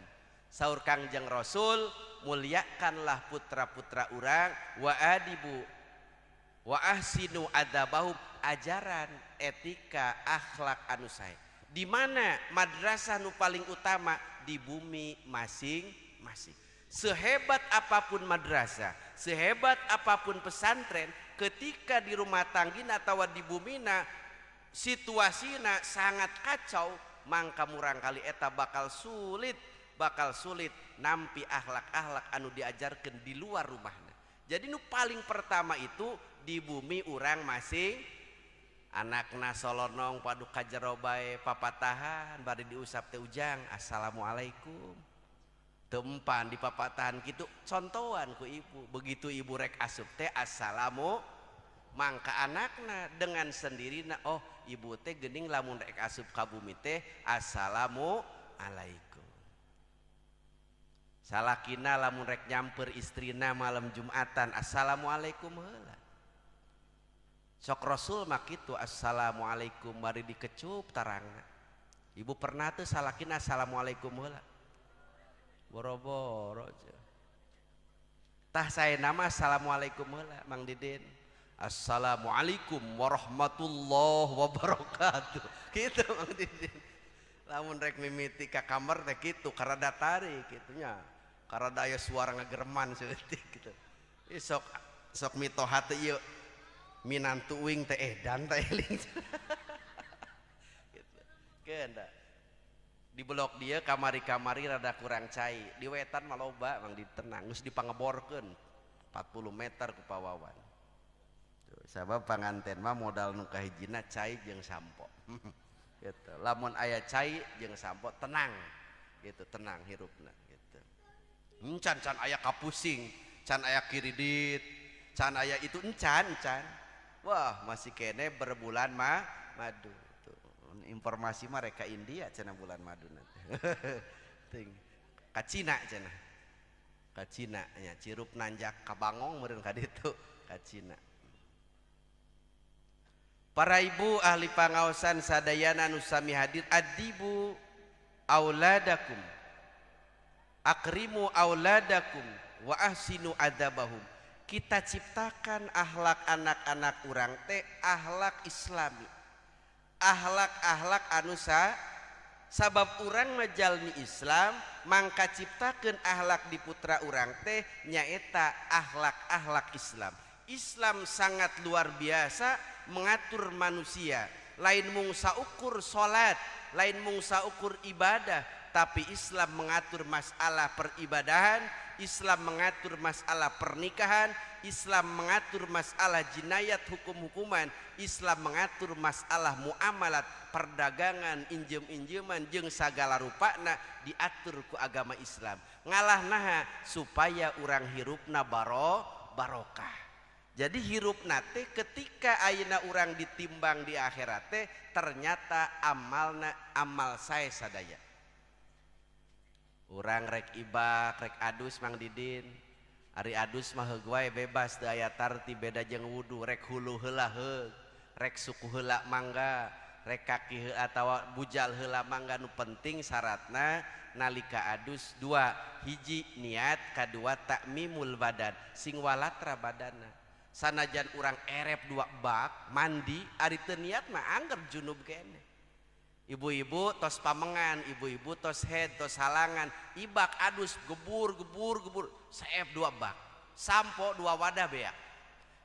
Saur Kangjeng Rasul, muliakanlah putra-putra urang wa adibu wa ahsinu adabahum, ajaran etika akhlak anu sae. Di mana madrasah nu paling utama? Di bumi masing-masing. Sehebat apapun madrasah, sehebat apapun pesantren, ketika di rumah tanggina atau di bumina situasina sangat kacau, mangka murang kali eta bakal sulit nampi akhlak-akhlak anu diajarkan di luar rumahna. Jadi nu paling pertama itu di bumi urang masing. Anakna solonong padu kajero bae papatahan bari diusap teh ujang assalamualaikum. Tempan di papatahan gitu contohan ku ibu. Begitu ibu rek asup teh assalamu, mangka anakna dengan sendirina oh ibu teh geuning lamun rek asup ka bumi teh assalamu alaikum. Salakina lamun rek nyamper istrina malam Jumatan assalamualaikum heula. Sok Rasul mah kitu assalamualaikum bari dikecup tarangna. Ibu pernah tuh salakina assalamualaikum heula? Boro-boro. Tah saya nama assalamualaikum heula Mang Didin. Assalamualaikum warahmatullahi wabarakatuh. Kitu Mang Didin. Lamun rek mimiti ka kamar teh kitu karada tarik kitu nya. Karada aya suara ngagereman saeutik kitu. Ih sok sok mitoha teh ieu minantu uing teh edan teh eling. Gitu. Keun da. Di blok dia kamari-kamari rada kurang cai, di wetan mah loba Mang ditenang geus dipangeborkeun 40 meter ku pawawan. Tuh, sabab panganten mah modal nu kahijina cai jeung sampo. Gitu. Lamun aya cai jeung sampo tenang gitu, tenang hirupna gitu. Encan can aya kapusing, can aya kiridit, can aya itu encan can. Wah, masih kene berbulan mah madu. Tuh, informasi mah reka India cenah bulan madu nanti. Ting. Ka Cina cenah. Ka Cina nya cirup nanjak ka Bangong meureun ka ditu, ka Cina. Para ibu ahli pangaosan sadayana nu sami hadir, adibu auladakum akrimu auladakum wa ahsinu adabahum. Kita ciptakan akhlak anak-anak urang teh akhlak islami, akhlak-akhlak anu sabab urang majalmi Islam, mangka ciptakeun akhlak di putra urang teh nyaeta akhlak-akhlak Islam. Islam sangat luar biasa mengatur manusia. Lain mung saukur salat, lain mung saukur ibadah, tapi Islam mengatur masalah peribadahan, Islam mengatur masalah pernikahan, Islam mengatur masalah jinayat hukum-hukuman, Islam mengatur masalah muamalat, perdagangan, injem-injeman jeung sagala rupana diatur ku agama Islam. Ngalah naha supaya urang hirupna barokah. Jadi hirupna teh ketika ayeuna urang ditimbang di akhirat teh ternyata amalna amal sae sadaya. Urang rek ibak, rek adus Mang Didin. Ari adus mah heug wae bebas teu aya tarti beda jeung wudu, rek hulu heula heug, rek suku heula mangga, rek kaki heula atawa bujal heula mangga, nu penting syaratna nalika adus dua, hiji niat, kadua takmimul badan, sing walatra badanna. Sanajan urang erep dua bak mandi ari teu niat mah angger junub kene. Ibu-ibu tos pamengan, ibu-ibu tos head, tos halangan, ibak adus gebur gebur gebur, seep dua bak, sampo dua wadah beak.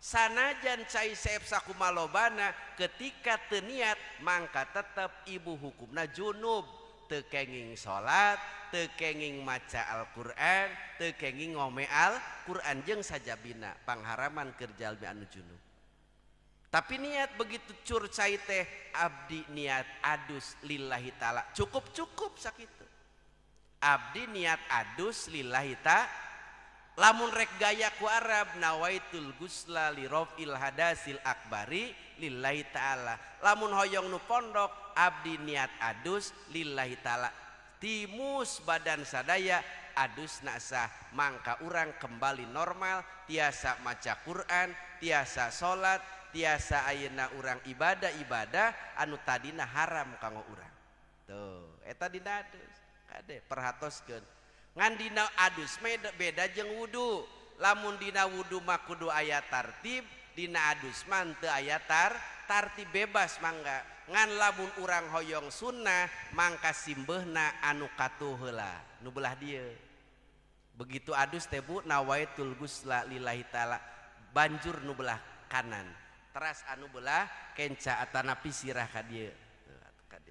Sanajan cai seep sakumalobana ketika teu niat mangka tetep ibu hukumna junub, teu kenging salat, teu kenging maca Al-Qur'an, teu kenging ngome Al-Qur'an jeung sajabina pangharaman keur jalmi anu junub. Tapi niat begitu cur cai teh abdi niat adus lillahi ta'ala, cukup-cukup sakitu. Abdi niat adus lillahi ta'ala. Lamun rek gaya ku Arab nawaitul gusla li rafil hadasil akbari lillahi ta'ala. Lamun hoyong nu pondok abdi niat adus lillahi ta'ala. Timus badan sadaya adus nasah, mangka urang kembali normal, tiasa maca Quran, tiasa salat, tiasa ayeuna urang ibadah-ibadah anu tadina haram kanggo urang. Tuh, eta dina adus. Kade perhatoskeun. Ngan dina adus beda jeung wudu. Lamun dina wudu mah kudu aya tartib, dina adus mah teu aya tartib bebas mangga. Ngan lamun urang hoyong sunnah mangka simbeuhna anu katuh heula nu belah dieu. Begitu adus teh Bu nawaitul gusla lillahi taala banjur nu belah kanan. Teras anu belah kenca atanapi sirah ka dieu.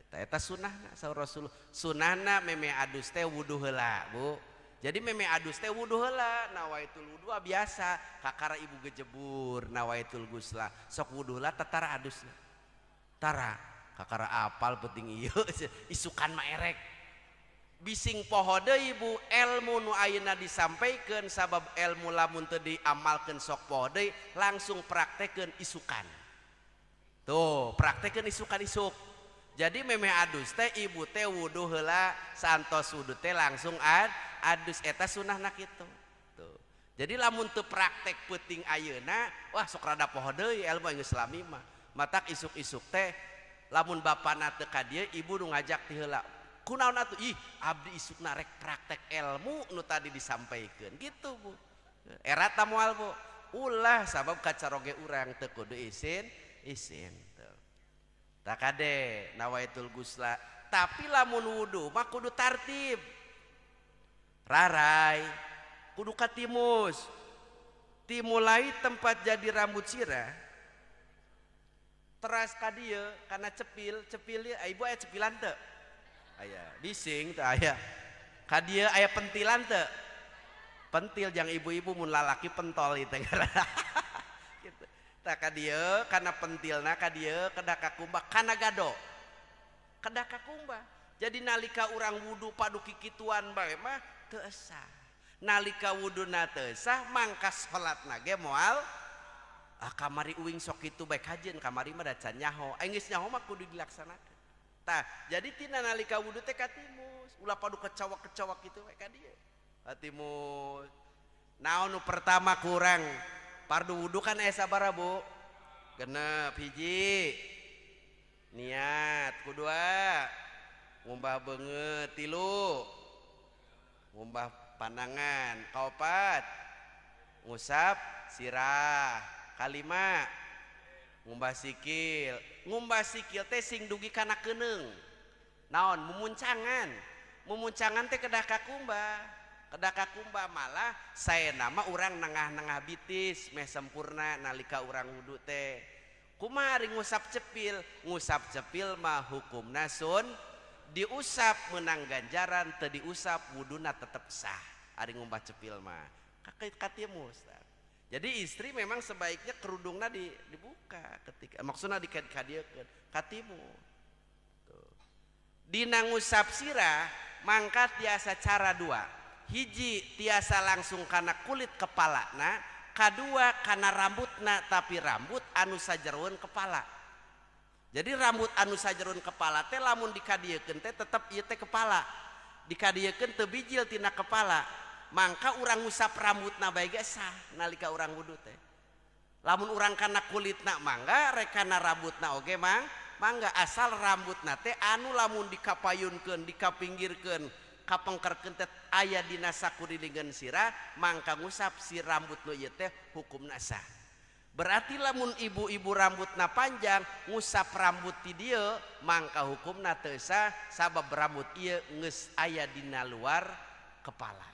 Eta sunnahna saur Rasul. Sunnahna meme adus teh wudu heula, Bu. Jadi meme adus teh wudu heula, nawaitul wudu biasa, kakara ibu gejebur nawaitul gusla. Sok wudu heula tatara adusna. Tara, kakara apal penting ieu isukan mah erek. Bising poho deui Bu, ilmu nu ayeuna disampaikeun sabab ilmu lamun teu diamalkeun sok poho deui, langsung praktekeun isukan. Tuh, praktekeun isukan isuk. Jadi memeh adus teh ibu teh wudu heula santos wudu teh langsung adus eta sunahna kitu. Tuh. Jadi lamun teu praktek peuting ayeuna, wah sok rada poho deui ilmu geus lami mah. Matak isuk-isuk teh lamun bapana teu ka dieu ibu nu ngajak ti heula. Kunaon atuh? Ih, abdi isukna rek praktek ilmu nu tadi disampaikeun gitu Bu. Era ta moal Bu. Ulah sabab kacaroge urang teu kudu isin isin. Takade nawaitul gusla, tapi lamun wudu mah kudu tartib. Rarai kudu katimus. Timulai tempat jadi rambut sirah. Teras ka dieu kana cepil, cepil ieu ibu aya cepilan teu? Aya, bising teu aya. Ka dieu aya pentilan teu? Pentil jang ibu-ibu mun lalaki pentol ieu teh. Gitu. Tah ka dieu kana pentilna ka dieu kedah kakumbah kana gado. Kedah kakumbah. Jadi nalika urang wudu padu kikituan bae mah teu sah. Nalika wuduna teu sah mangka salatna ge moal ah kamari uing sok kitu bae kajeun kamari mah da can nyaho. Aing geus nyaho mah kudu dilaksanakeun. Tah, jadi tina nalika wudu teh katimus, ulah padu kecawak-kecawak kitu bae ka dieu. Katimus. Naon nu pertama kurang? Pardu wudu kan aya sabaraha Bu? 6 hiji. Niat kedua, ngumbah beungeut 3. Ngumbah pandangan 4. Ngusap sirah 5. Ngumbah sikil. Ngumbah sikil teh sing dugi kana keuneung. Naon mumuncangan. Mumuncangan teh kedah kakumbah. Kedah kakumbah malah saya nama urang nengah-nengah bitis meh sempurna nalika urang wudu teh. Kumaha ari ngusap cepil? Ngusap cepil mah hukumna sun diusap menang ganjaran, teu diusap wuduna tetep sah. Ari ngumbah cepil mah katimus. Jadi istri memang sebaiknya kerudungna dibuka ketika maksudna dikadiekeun katimu. Tuh. Dina ngusap sirah mangka tiasa cara dua. Hiji tiasa langsung kana kulit kepalana, kadua kana rambutna tapi rambut anu sajeroeun kepala. Jadi rambut anu sajeroeun kepala teh lamun dikadiekeun teh tetep ieu teh kepala. Dikadiekeun teu bijil tina kepala. Mangka urang ngusap rambutna bae ge sah nalika urang wudu teh. Lamun urang kana kulitna mangga, rek kana rambutna oge mangga asal rambutna teh anu lamun dikapayunkeun, dikapinggirkeun, kapengkerkeun teh aya dina sakurilingan sirah, mangka ngusap si rambut nu ieu teh hukumna sah. Berarti lamun ibu-ibu rambutna panjang ngusap rambut ti dieu mangka hukumna teu sah sabab rambut ieu geus aya dina luar kepala.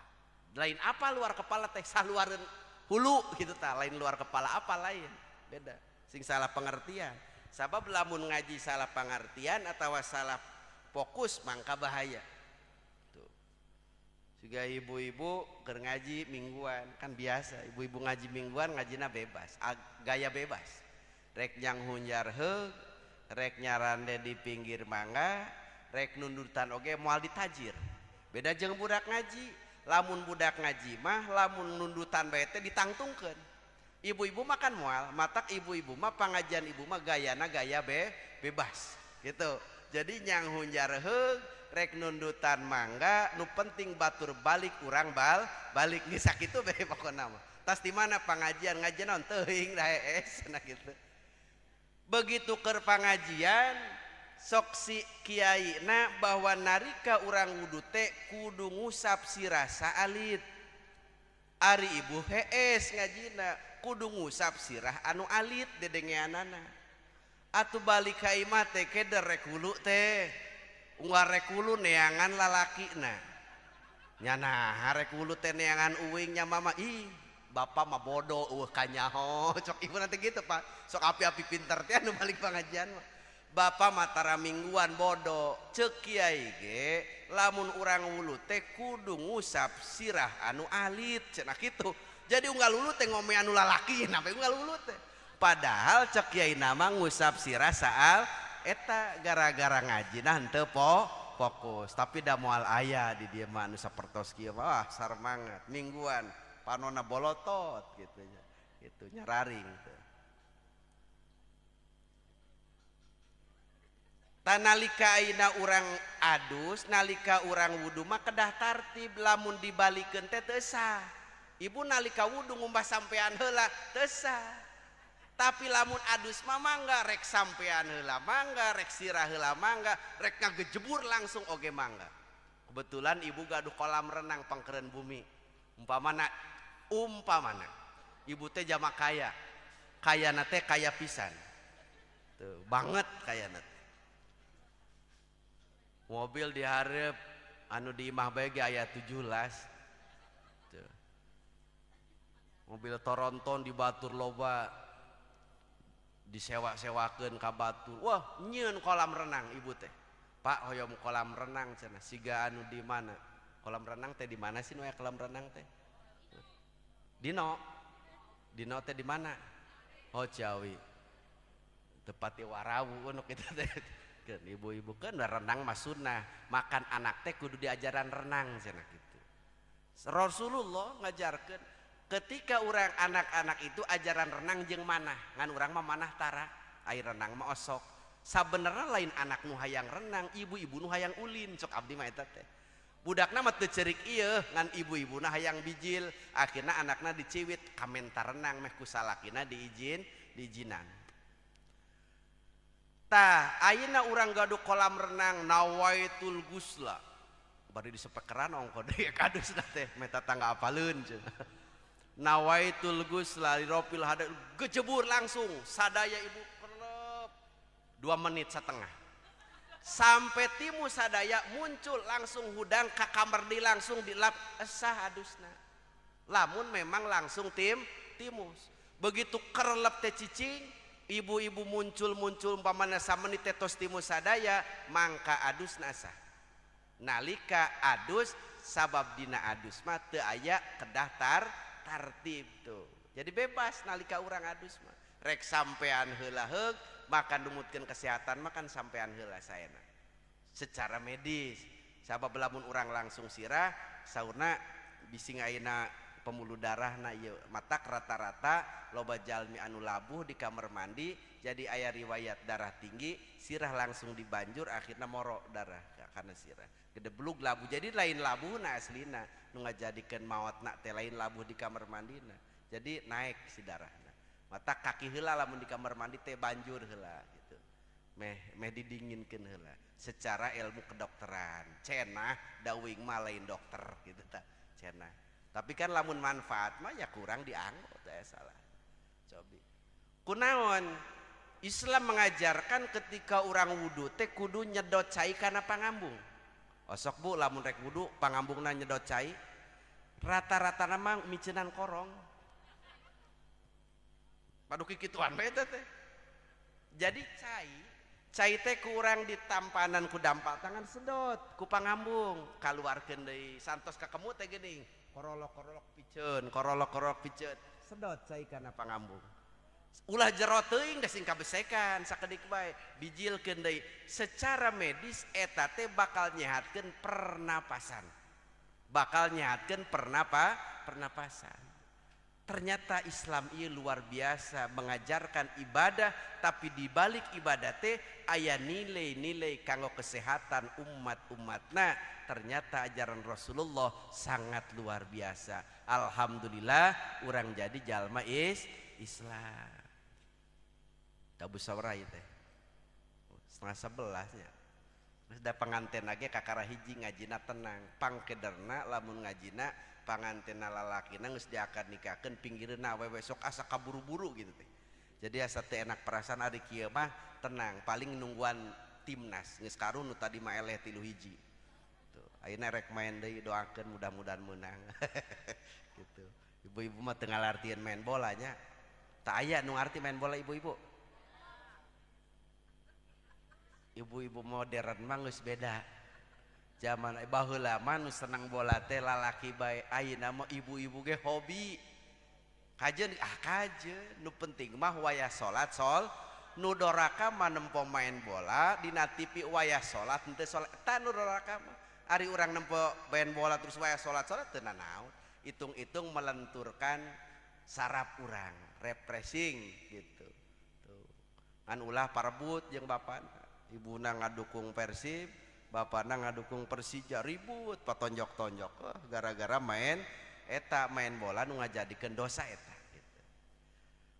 Lain apa luar kepala teh saluareun hulu gitu tah, lain luar kepala apa lain beda sing salah pengertian. Sabab lamun ngaji salah pengertian atau salah fokus mangka bahaya. Tuh. Juga ibu-ibu keur ngaji mingguan kan biasa ibu-ibu ngaji mingguan ngajina bebas, gaya bebas. Rek nyang hunjar heug, rek nyarande di pinggir mangga, rek nundutan oge moal ditajir. Beda jeung budak ngaji. Lamun budak ngaji mah lamun nundutan bae teh ditangtungkeun. Ibu-ibu makan moal, matak ibu-ibu mah pangajian ibu mah gayana gaya bebas gitu. Jadi nyang hunjar heug, rek nundutan mangga, nu penting batur balik urang balik geus sakitu bae pokona mah. Tas di mana pangajian ngajian naon teuing da hees nah gitu. Begitu keur pangajian Sok si kiai na bahwa narika urang wudu teh kudu ngusap sirah saalit. Ari ibu hees ngajina kudu ngusap sirah anu alit dedengeanana. Atuh balik ka imah teh keder rek hulu teh. Unggal rek hulu neangan lalakina. Nya nah rek hulu teh neangan uing nya mama ih bapak mah bodoh eueuh kanyaho. Sok ibu nanti gitu Pak. Sok api-api pinter teh anu balik pengajian mah. Bapak mah tara mingguan bodoh. Ceuk kiai ge lamun urang wulu teh kudu ngusap sirah anu alit cenah kitu. Jadi unggal wulu teh ngome anu lalaki sampai unggal wulu teh. Padahal ceuk kiai nama ngusap sirah saal eta gara-gara ngaji nah henteu fokus. Tapi da moal aya di dieu mah anu sapertos kieu wah sarmangat mingguan panona bolotot gitu nya. Gitu nyararing teh. Tanalika ayeuna urang adus, nalika urang wudu mah kedah tartib, lamun dibalikeun teh teu sah. Ibu nalika wudu ngumbah sampean heula teu sah. Tapi lamun adus mah mangga rek sampean heula mangga, rek sirah heula mangga, rek ngagejebur langsung oge mangga. Kebetulan ibu gaduh kolam renang pangkeureun bumi. Umpamana ibu teh jama kaya. Kayana teh kaya pisan. Tuh, banget kayana teh. Mobil diharap anu di imah bae ge aya 17. Tuh. Mobil Toronton di batur loba disewa-sewakeun ka batur. Wah, nyieun kolam renang ibu teh. Pak hoyom kolam renang cenah siga anu di mana? Kolam renang teh di mana sih nu aya kolam renang teh? Dino. Dino teh di mana? Oh, Ciawi. Tepati Warawu nu kitu teh. Ibu-ibu kan renang mah sunnah, makan anak teh kudu diajaran renang cenah kitu. Rasulullah ngajarkeun ketika urang anak-anak itu ajaran renang jeung manah, ngan urang mah manah tara, air renang mah osok. Sabenerna lain anak nu hayang renang, ibu-ibu nu hayang ulin, sok abdi mah eta teh. Budakna mah teu ceurik ieu, ngan ibu-ibuna hayang bijil, akhirna anakna diciwit kamenta renang meh ku salakina diizinan. Tah, ayeuna urang gaduh kolam renang nawaitul gusla. Bari disepekeran ongko deui kadusna teh meh tatangga apaleun cenah. Nawaitul gusla liropil hada gejebur langsung sadaya ibu kerlep 2 menit setengah. Sampai timu sadaya muncul langsung hudang ka kamar di langsung dilap esah adusna. Lamun memang langsung timus. Begitu kerlep teh cicing ibu-ibu muncul-muncul umpamana samenit tetos timus sadaya mangka adus nasa. Nalika adus sabab dina adus mah teu aya kedah tartib tuh. Jadi bebas nalika urang adus mah. Rek sampean heula heug makan numutkeun kesehatan makan sampean heula saena. Secara medis sabab lamun urang langsung sirah saurna bising ayeuna pembuluh darah na ieu matak rata-rata loba jalmi anu labuh di kamar mandi jadi aya riwayat darah tinggi sirah langsung dibanjur akhirna moro darah karena sirah gedeblug labuh jadi lain labuh na aslina nu ngajadikeun maotna teh lain labuh di kamar mandina jadi naik si darahna matak kaki heula lamun di kamar mandi teh banjur heula gitu meh meh didinginkeun heula secara ilmu kedokteran cenah dawing mah lain dokter gitu tah cenah. Tapi kan lamun manfaat mah ya kurang dianggo teh salah. Cobi. Kunaon Islam mengajarkan ketika urang wudu teh kudu nyedot cai kana pangambung. Osok bu lamun rek wudu pangambungna nyedot cai. Rata-rata mah miceunan korong. Padu kikituan bae teh. Jadi cai teh ku urang ditampanan ku dampak tangan sedot ku pangambung kaluarkeun deui santos kakemut teh geuning. Korolok-korolok piceun, korolok-korolok piceun, sedot cai kana pangambung. Ulah jero teuing da sing kabesekan sakedik bae, bijilkeun deui. Secara medis eta teh bakal nyehatkeun pernapasan. Bakal nyehatkeun pernapasan. Ternyata Islam ieu luar biasa mengajarkan ibadah, tapi di balik ibadah teh aya nilai-nilai kanggo kesehatan umat-umatna. Ternyata ajaran Rasulullah sangat luar biasa. Alhamdulillah urang jadi jalma Islam. Tabu sawra ieu teh. 10:30 nya. Geus da panganten ge kakara hiji ngajina tenang. Pangkederna lamun ngajina pangantena lalakina geus diakad nikahkeun pinggireuna awewe sok asa kaburu-buru gitu teh. Jadi asa teu enak perasaan ari kieu mah tenang, paling nungguan timnas geus karun nu tadi mah eleh 3-1. Tuh, ayeuna rek main deui doakeun mudah-mudahan meunang. Gitu. Ibu-ibu mah teu ngalartieun main bolanya. Tak aya nu ngarti main bola ibu-ibu. Ibu-ibu modern mah geus beda. Zaman baheula mah nu seneng bola teh lalaki bae, ayeuna mah ibu-ibu ge hobi. Kajeun ah kajeun, nu penting mah wayah salat sol, nu doraka mah nempo main bola dina TV wayah salat henteu salat eta nu doraka mah. Ari urang nempo main bola terus wayah salat-salat teu nanaon. Hitung-hitung melenturkan saraf urang, refreshing gitu. Tuh. Ngan ulah parebut jeung bapana. Ibuna ngadukung Persib, bapana ngadukung Persija, ribut patonjok-tonjok gara-gara main eta main bola nu ngajadikeun dosa eta gitu.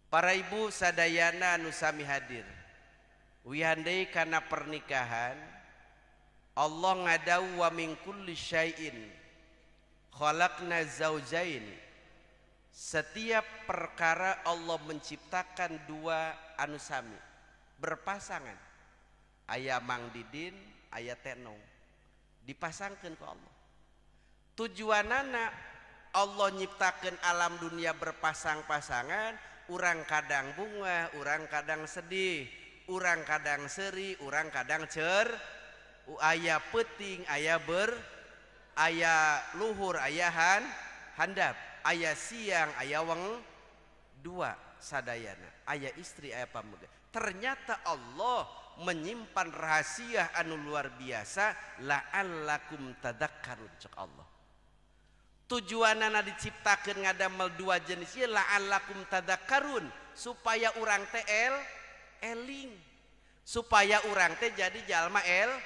Para ibu sadayana nu sami hadir. Wihan deui kana pernikahan Allah ngadawu wa min kulli syai'in khalaqna zaujain. Setiap perkara Allah menciptakan dua anu sami berpasangan. Aya Mang Didin, aya Tenong. Dipasangkeun ku Allah. Tujuanana Allah nyiptakeun alam dunia berpasang-pasangan, urang kadang bunga, urang kadang sedih, urang kadang seri, urang kadang cer, aya peuting, aya ber, aya luhur, aya handap, aya siang, aya weng, dua sadayana, aya istri, aya pamegat. Ternyata Allah menyimpan rahasia anu luar biasa, la'allakum tadakkarun cek Allah. Tujuanana diciptakeun ngadamel dua jenis ieu la'allakum tadakkarun, supaya urang teh eling, supaya urang teh jadi jalma eling.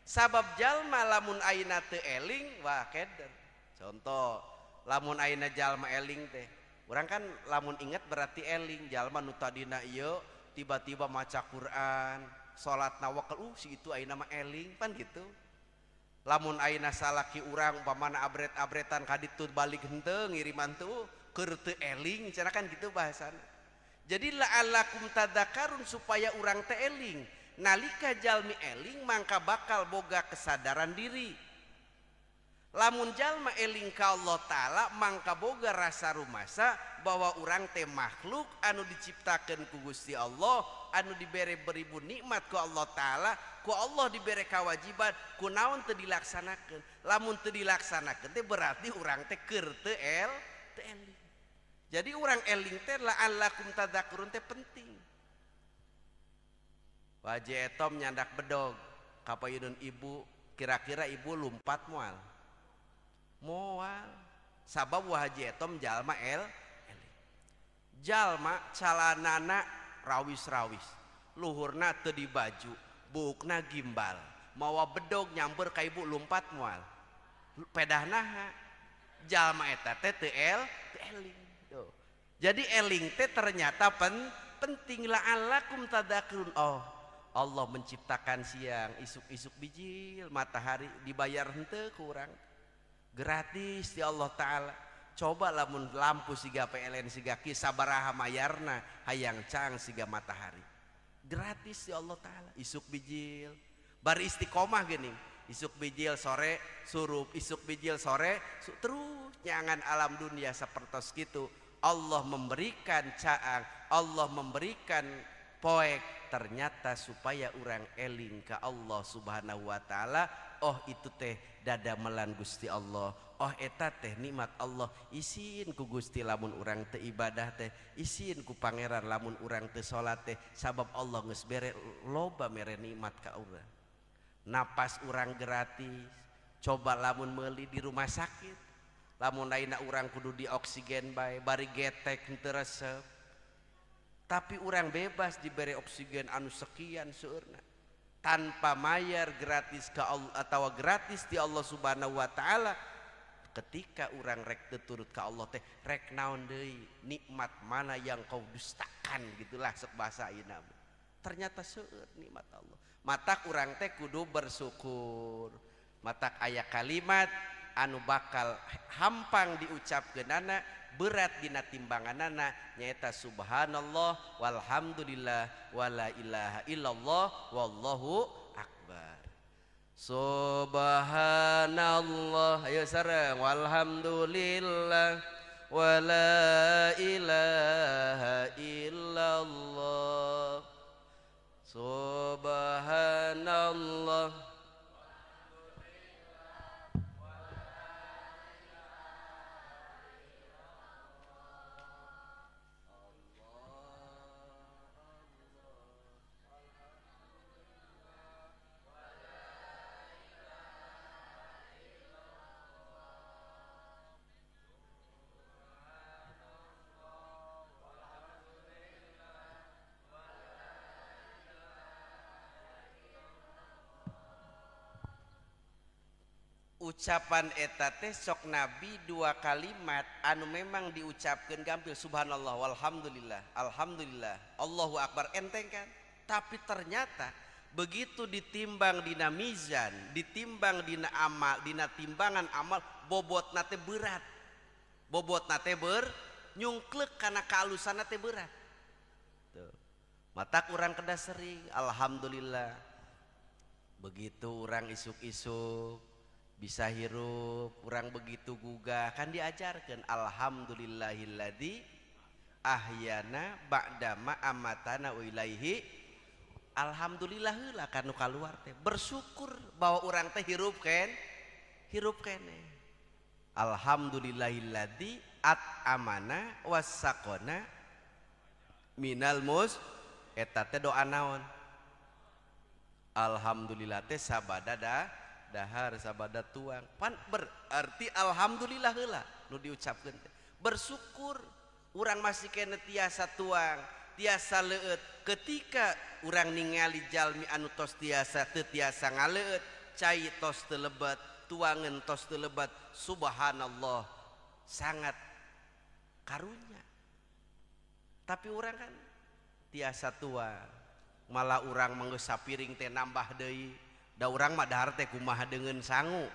Sabab jalma lamun ayeuna teu eling wah keder. Contoh lamun ayeuna jalma eling teh, urang kan lamun inget berarti eling. Jalma nu tadina ieu tiba-tiba maca Quran, salat nawakal, si itu ayeuna mah eling pan gitu. Lamun ayeuna salaki urang umpamana abret-abretan ka ditu balik henteu ngiriman tuh keur teu eling cenah kan gitu bahasana. Jadi la'allakum tadzakarun supaya urang teh eling. Nalika jalmi eling mangka bakal boga kesadaran diri. Lamun jalma eling ka Allah Ta'ala mangka boga rasa rumasa bahwa urang teh makhluk anu diciptakeun ku Gusti Allah, anu dibere beribu nikmat ku Allah Ta'ala, ku Allah dibere kewajiban, ku naon teu dilaksanakeun. Lamun teu dilaksanakeun teh berarti urang teh keur teu eling. Jadi urang eling teh la'allakum tadzakurun teh penting. Waje etom nyandak bedog kapayunun ibu, kira-kira ibu lumpat moal? Moal. Sabab wa haji etom jalma eling. Jalma calanana rawis-rawis, luhurna teu dibaju, buukna gimbal, mawa bedog nyamper ka ibu lumpat moal. Pedah naha? Jalma eta teh teu eling. Tuh. Jadi eling teh ternyata penting la'allakum tadzakurun. Oh, Allah menciptakan siang, isuk-isuk bijil, matahari dibayar henteu ku urang. Gratis di Allah Ta'ala. Coba lamun lampu siga PLN siga ki sabaraha mayarna hayang cang siga matahari. Gratis di Allah Ta'ala. Isuk bijil bari istiqomah gini. Isuk bijil sore surup, isuk bijil sore terus nyangan alam dunia sapertos gitu. Allah memberikan caang, Allah memberikan poek ternyata supaya urang eling ke Allah Subhanahu wa Ta'ala. Oh itu teh dadamelan Gusti Allah, oh eta teh nikmat Allah. Isin ku Gusti lamun urang teu ibadah teh, isin ku pangeran lamun urang teu salat teh, sabab Allah geus bere loba mere nikmat ka urang. Napas urang gratis, coba lamun meuli di rumah sakit, lamun ayeuna urang kudu di oksigen bae, bari getek henteu resep. Tapi urang bebas diberi oksigen anu sekian seueurna tanpa mayar, gratis ke Allah atau gratis di Allah Subhanahu wa Ta'ala. Ketika urang rek teu turut ka Allah teh rek naon deui, nikmat mana yang kau dustakan, gitulah sok bahasa ayeuna. Ternyata seueur nikmat Allah. Matak urang teh kudu bersyukur. Matak aya kalimat anu bakal hampang diucapkeunana berat dina timbanganana nyaeta subhanallah walhamdulillah wala ilaha illallah wallahu akbar. Subhanallah ayo sareng walhamdulillah wala ilaha illallah. Subhanallah ucapan eta teh sok nabi dua kalimat anu memang diucapkeun gampil subhanallah walhamdulillah alhamdulillah Allahu akbar enteng kan, tapi ternyata begitu ditimbang dina mizan, ditimbang dina amal, dina timbangan amal bobotna teh berat, bobotna teh nyungklek kana kaalusanna teh berat. Tuh. Matak urang kedah sering alhamdulillah begitu urang isuk-isuk bisa hirup, kurang begitu gugah kan diajarkan alhamdulillahilladzi ahyana ba'dama amatana wa ilaihi. Alhamdulillah heula kanu kaluar teh bersyukur bahwa urang teh hirup ken, hirup kene. Alhamdulillahilladzi at'amana wasaqona minal mus eta teh doa naon? Alhamdulillah teh sabada dah dahar sabada tuang pan berarti alhamdulillah heula nu diucapkeun teh bersyukur urang masih kene tiasa tuang tiasa leueut ketika urang ningali jalmi anu tos tiasa teu tiasa ngaleueut cai tos teu lebat tuangeun tos teu lebat subhanallah sangat karunya. Tapi urang kan tiasa tuang malah urang manggeus sapiring teh nambah deui. Da urang mah dahar teh kumaha deungeun sangu.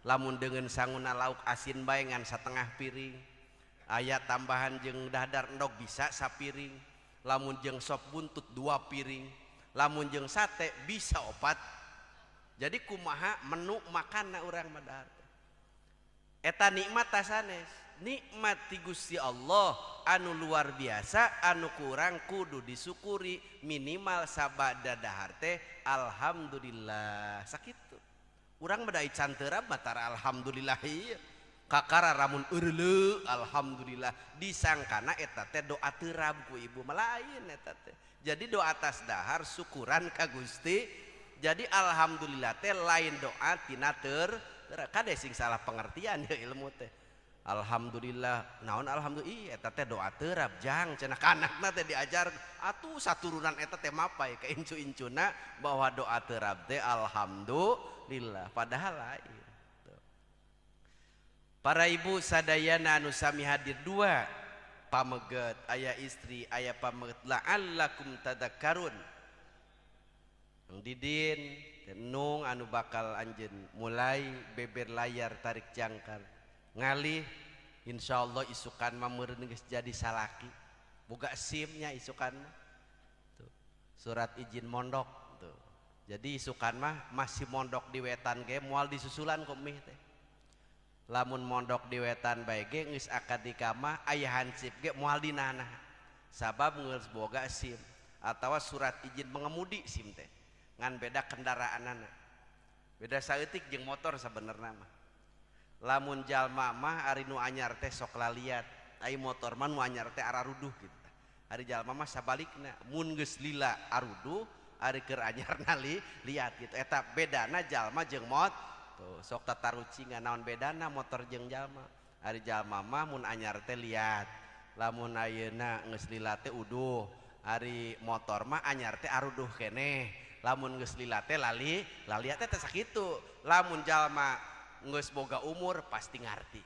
Lamun deungeun sanguna lauk asin bae ngan satengah piring. Aya tambahan jeung dadar endog bisa sapiring. Lamun jeung sop buntut 2 piring. Lamun jeung sate bisa 4. Jadi kumaha menu makanna urang mah dahar teh. Eta nikmat sanes, nikmat ti Gusti Allah anu luar biasa anu kurang kudu disyukuri minimal sabada dahar teh alhamdulillah sakitu. Urang mah da can teu rab batara alhamdulillah ieu. Kakara ramun eureuleu alhamdulillah disangkana eta teh doa teu rab ku ibu mah lain eta teh. Jadi doa atas dahar syukuran ka Gusti. Jadi alhamdulillah teh lain doa tina teur kade sing salah pengertian ya ilmu teh. Alhamdulillah naon alhamdulillah eta teh doa terap jang cenah kanakna teh diajar atuh saturunan eta teh mapai ke incu-incuna bahwa doa terap teh alhamdulillah padahal lain. Tuh. Para ibu sadayana anu sami hadir dua pameget aya istri aya pameget la'allakum tadakkarun. Ang didin tenung anu bakal anjeun mulai beber layar tarik jangkar ngalih insyaallah isukan mah meureun geus jadi salaki boga SIM-nya isukan mah tuh surat izin mondok tuh. Jadi isukan mah masih mondok di wetan ge moal disusulan ku mih teh. Lamun mondok di wetan bae ge geus akad nikah mah aya hansip ge moal dinana sabab geus boga SIM atawa surat izin mengemudi SIM teh ngan beda kendaraanana beda saeutik jeung motor sabenerna mah. Lamun jalma mah ari nu anyar teh sok laliat ai motor mah nu anyar teh araruduh gitu. Ari jalma mah sabalikna mun geus lila aruduh ari keur anyarna liat gitu. Eta bedana jalma jeung mot tuh sok tatarucingan naon bedana motor jeung jalma. Ari jalma mah mun anyar teh liat lamun ayeuna geus lila teh uduh. Ari motor mah anyar teh aruduh keneh lamun geus lila teh lali laliat teh sakitu. Lamun jalma geus boga umur pasti ngarti.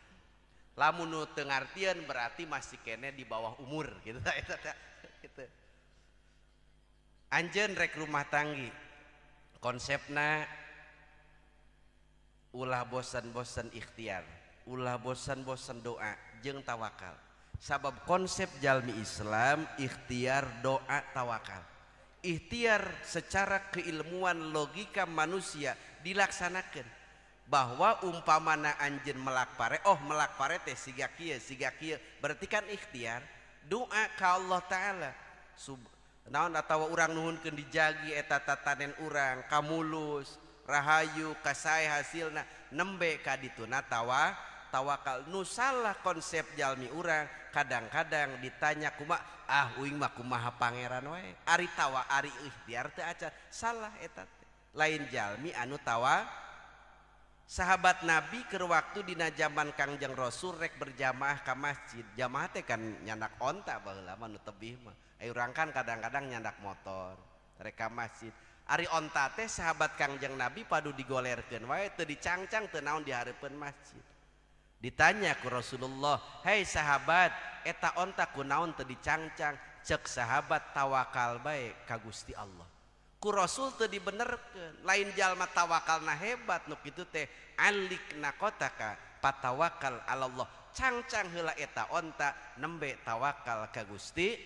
Lamun nu teu ngartieun berarti masih kene di bawah umur gitu eta teh gitu. Anjeun rek rumah tanggi konsepna ulah bosan-bosan ikhtiar, ulah bosan-bosan doa jeung tawakal. Sabab konsep jalmi Islam ikhtiar, doa, tawakal. Ikhtiar secara keilmuan logika manusia dilaksanakan bahwa umpamana anjeun melak pare, oh melak pare teh siga kieu berarti kan ikhtiar doa ka Allah Ta'ala. Naon atawa urang nuhunkeun dijagi eta tatanen urang kamulus rahayu kasae hasilna nembe ka dituna tawakal. Nu salah konsep jalmi urang kadang-kadang ditanya kumaha, ah uing mah kumaha pangeran wae, ari tawa ari ikhtiar teu acan, salah eta teh. Lain jalmi anu tawa. Sahabat Nabi keur waktu dina zaman Kangjeng Rasul rek berjamaah ka masjid, jamaah teh kan nyandak onta baheula mah nu tebih mah. Ai urang kan kadang-kadang nyandak motor rek ka masjid. Ari onta teh sahabat Kangjeng Nabi padu digolerkeun wae teu dicangcang teu naon di hareupeun masjid. Ditanya ku Rasulullah, "Hei sahabat, eta onta kunaon teu dicangcang?" Cek sahabat, tawakal bae ka Gusti Allah. Ku Rasul teu dibenerkeun, lain jalma tawakalna hebat nu kitu teh alik naqotaka patawakal 'alallah. Cangcang heula eta onta nembe tawakal ka Gusti.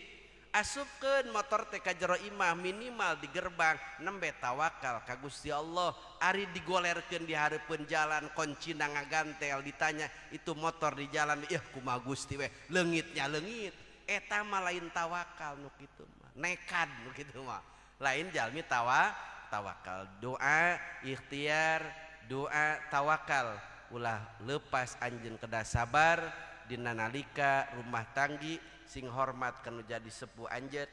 Asupkeun motor teh ka jero imah minimal di gerbang nembe tawakal ka Gusti Allah. Ari digolerkeun di hareupeun jalan koncina ngagantel ditanya itu motor di jalan, ih kumaha Gusti we leungitnya leungit. Eta mah lain tawakal nu kitu mah, nekad nu kitu mah. Lain jalmi tawakal. Doa ikhtiar, doa tawakal. Ulah lepas anjeun kedah sabar dina nalika rumah tanggi sing hormat kanu jadi sepuh anjeun,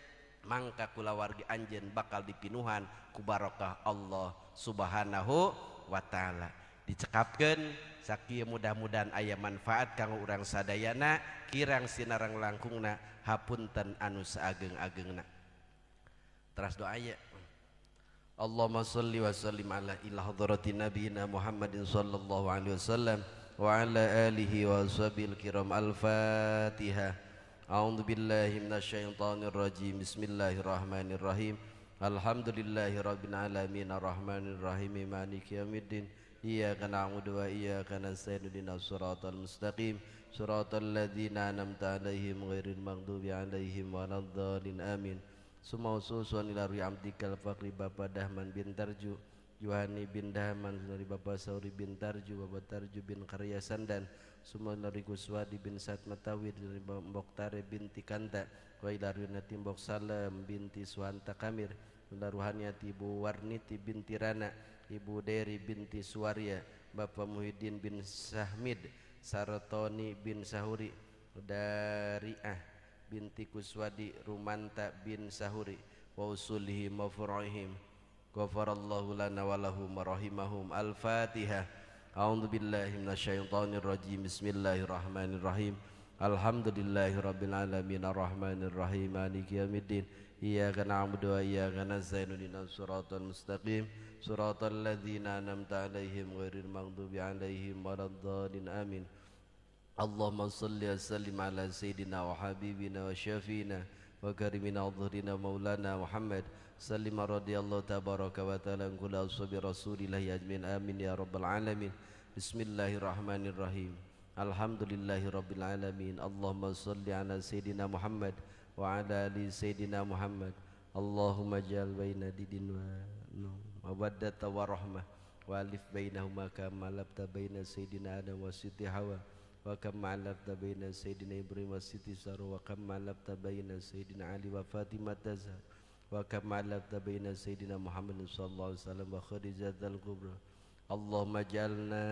mangka kulawargi anjeun bakal dipinuhan ku barokah Allah Subhanahu wa taala. Dicekapkeun sakieu mudah-mudahan aya manfaat kanggo urang sadayana, kirang sinareng langkungna hapunten anu saageng-agengna. Teras doa ya. Allahumma sholli wa sallim ala ila hadratin nabiyina Muhammadin sallallahu alaihi wasallam wa ala alihi wa ashabil kiram. Al-Fatihah. A'udzu billahi minasyaitonir rajim. Bismillahirrahmanirrahim. Alhamdulillahi rabbil alamin arrahmanir rahim maliki yaumiddin. Iyyaka na'budu wa iyyaka nasta'in ihdinas siratal mustaqim siratal ladzina an'amta 'alaihim ghairil maghdubi 'alaihim waladdallin. Amin. Summa ususun ila ru'i abdikal faqri Bapak Dahman bin Tarju, Juhani bin Dahman, dari Bapak Sauri bin Tarju, Bapak Tarju bin Karya Sandan, summa dari Kuswadi bin Satmatawi, dari Mbok Tare binti Kanta, wa ila ru'nati Mbok Salam binti Suhanta Kamir, ila ruhaniati Ibu Warniti binti Rana, Ibu Deri binti Suwarya, Bapak Muhyiddin bin Sahmid, Sarotoni bin Sahuri, Dariah binti Kuswadi, Rumanta bin Sahuri, wa usulihim wa furu'ihim. Ghafarallahu lana wa lahum wa rahimahum. Al-Fatihah. A'udzu billahi minasyaitonir rajim. Bismillahirrahmanirrahim. Alhamdulillahi rabbil alamin arrahmanir rahim maliki yaumiddin. Iyyaka na'budu wa iyyaka nasta'in ihdinas siratal mustaqim siratal ladzina an'amta 'alaihim ghairil maghdubi 'alaihim waladdallin. Amin. Allahumma shalli wa sallim ala sayyidina wa habibina wa syafiina wa karimina wa dhuhrina maulana Muhammad. Sallim radhiyallahu tabaraka wa ta'ala an kulli ashabi rasulillahi ajmain. Amin ya rabbal alamin. Bismillahirrahmanirrahim. Alhamdulillahi rabbil alamin. Allahumma shalli ala sayyidina Muhammad wa ala ali sayyidina Muhammad. Allahumma ja'al baina didin wa mawaddata wa rahmah wa alif bainahuma kama alafta baina sayyidina Adam wa Siti Hawa wa kama alafta baina sayyidina Ibrahim wa Siti Sarah wa kama alafta baina sayyidina Ali wa Fatimah Zahra wa kama alafta baina sayyidina Muhammad sallallahu alaihi wasallam wa Khadijah al-Kubra. Allahumma ij'alna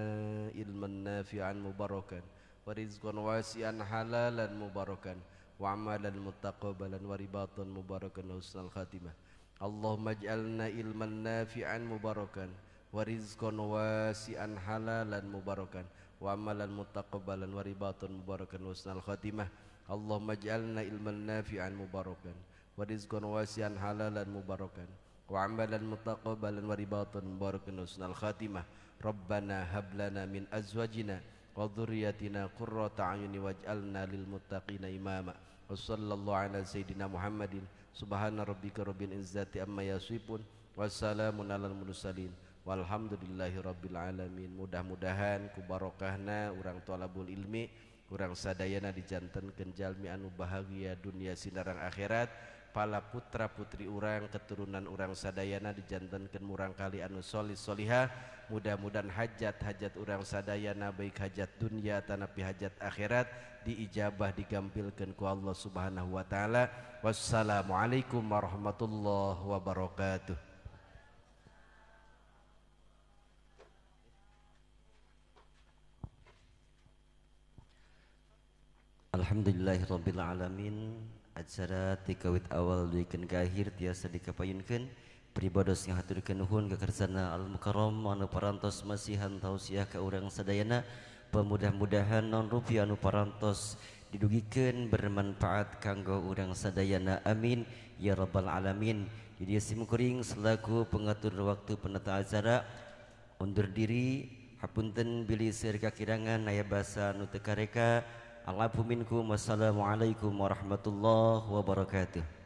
ilman nafi'an mubarakan wa rizqan wasi'an halalan mubarakan wa amalan mutaqabbalan wa ribatan mubarakan wa husnal khatimah. Allahumma ij'alna ilman nafi'an mubarakan wa rizqan wasi'an halalan mubarakan wa amalan mutaqabbalan wa ribatan mubarakan wa husnal khatimah. Allahumma ij'alna ilman nafi'an mubarakan wa rizqan wasi'an halalan mubarakan wa amalan mutaqabbalan wa ribatan mubarakan wa husnal khatimah. Rabbana hab lana min azwajina wa dzurriyyatina qurrata a'yuni waj'alna lil muttaqina imama. Wa sallallahu ala sayidina Muhammadin. Subhana rabbika rabbil izzati amma yasifun. Wassalamun alal mursalin. Walhamdulillahi rabbil alamin. Mudah-mudahan ku barokahna urang thalabul ilmi, urang sadayana dijantenkeun jalmi anu bahagia dunia sinareng akhirat. Pala putra putri urang, keturunan urang sadayana dijantenkeun murang kali anu solih solihah. Mudah-mudahan hajat-hajat urang sadayana baik hajat dunia tanapi hajat akhirat diijabah digampilkeun ku Allah Subhanahu wa taala. Wassalamualaikum warahmatullahi wabarakatuh. Alhamdulillahirabbil alamin. Acara tikawit awal duikeun ka akhir tiasa dikapayunkeun. Pribados ngahaturkeun nuhun ka kersana Al Mukarram anu parantos masihan tausiah ka urang sadayana. Pemudah-mudahan non rupiah anu parantos didugikeun bermanfaat kanggo urang sadayana. Amin ya rabbal alamin. Di dieu simkuring selaku pengatur waktu penata acara undur diri, hapunten bilih seueur kakirangan aya basa nu teu kareka. Alafu minkum. Wassalamualaikum warahmatullahi wabarakatuh.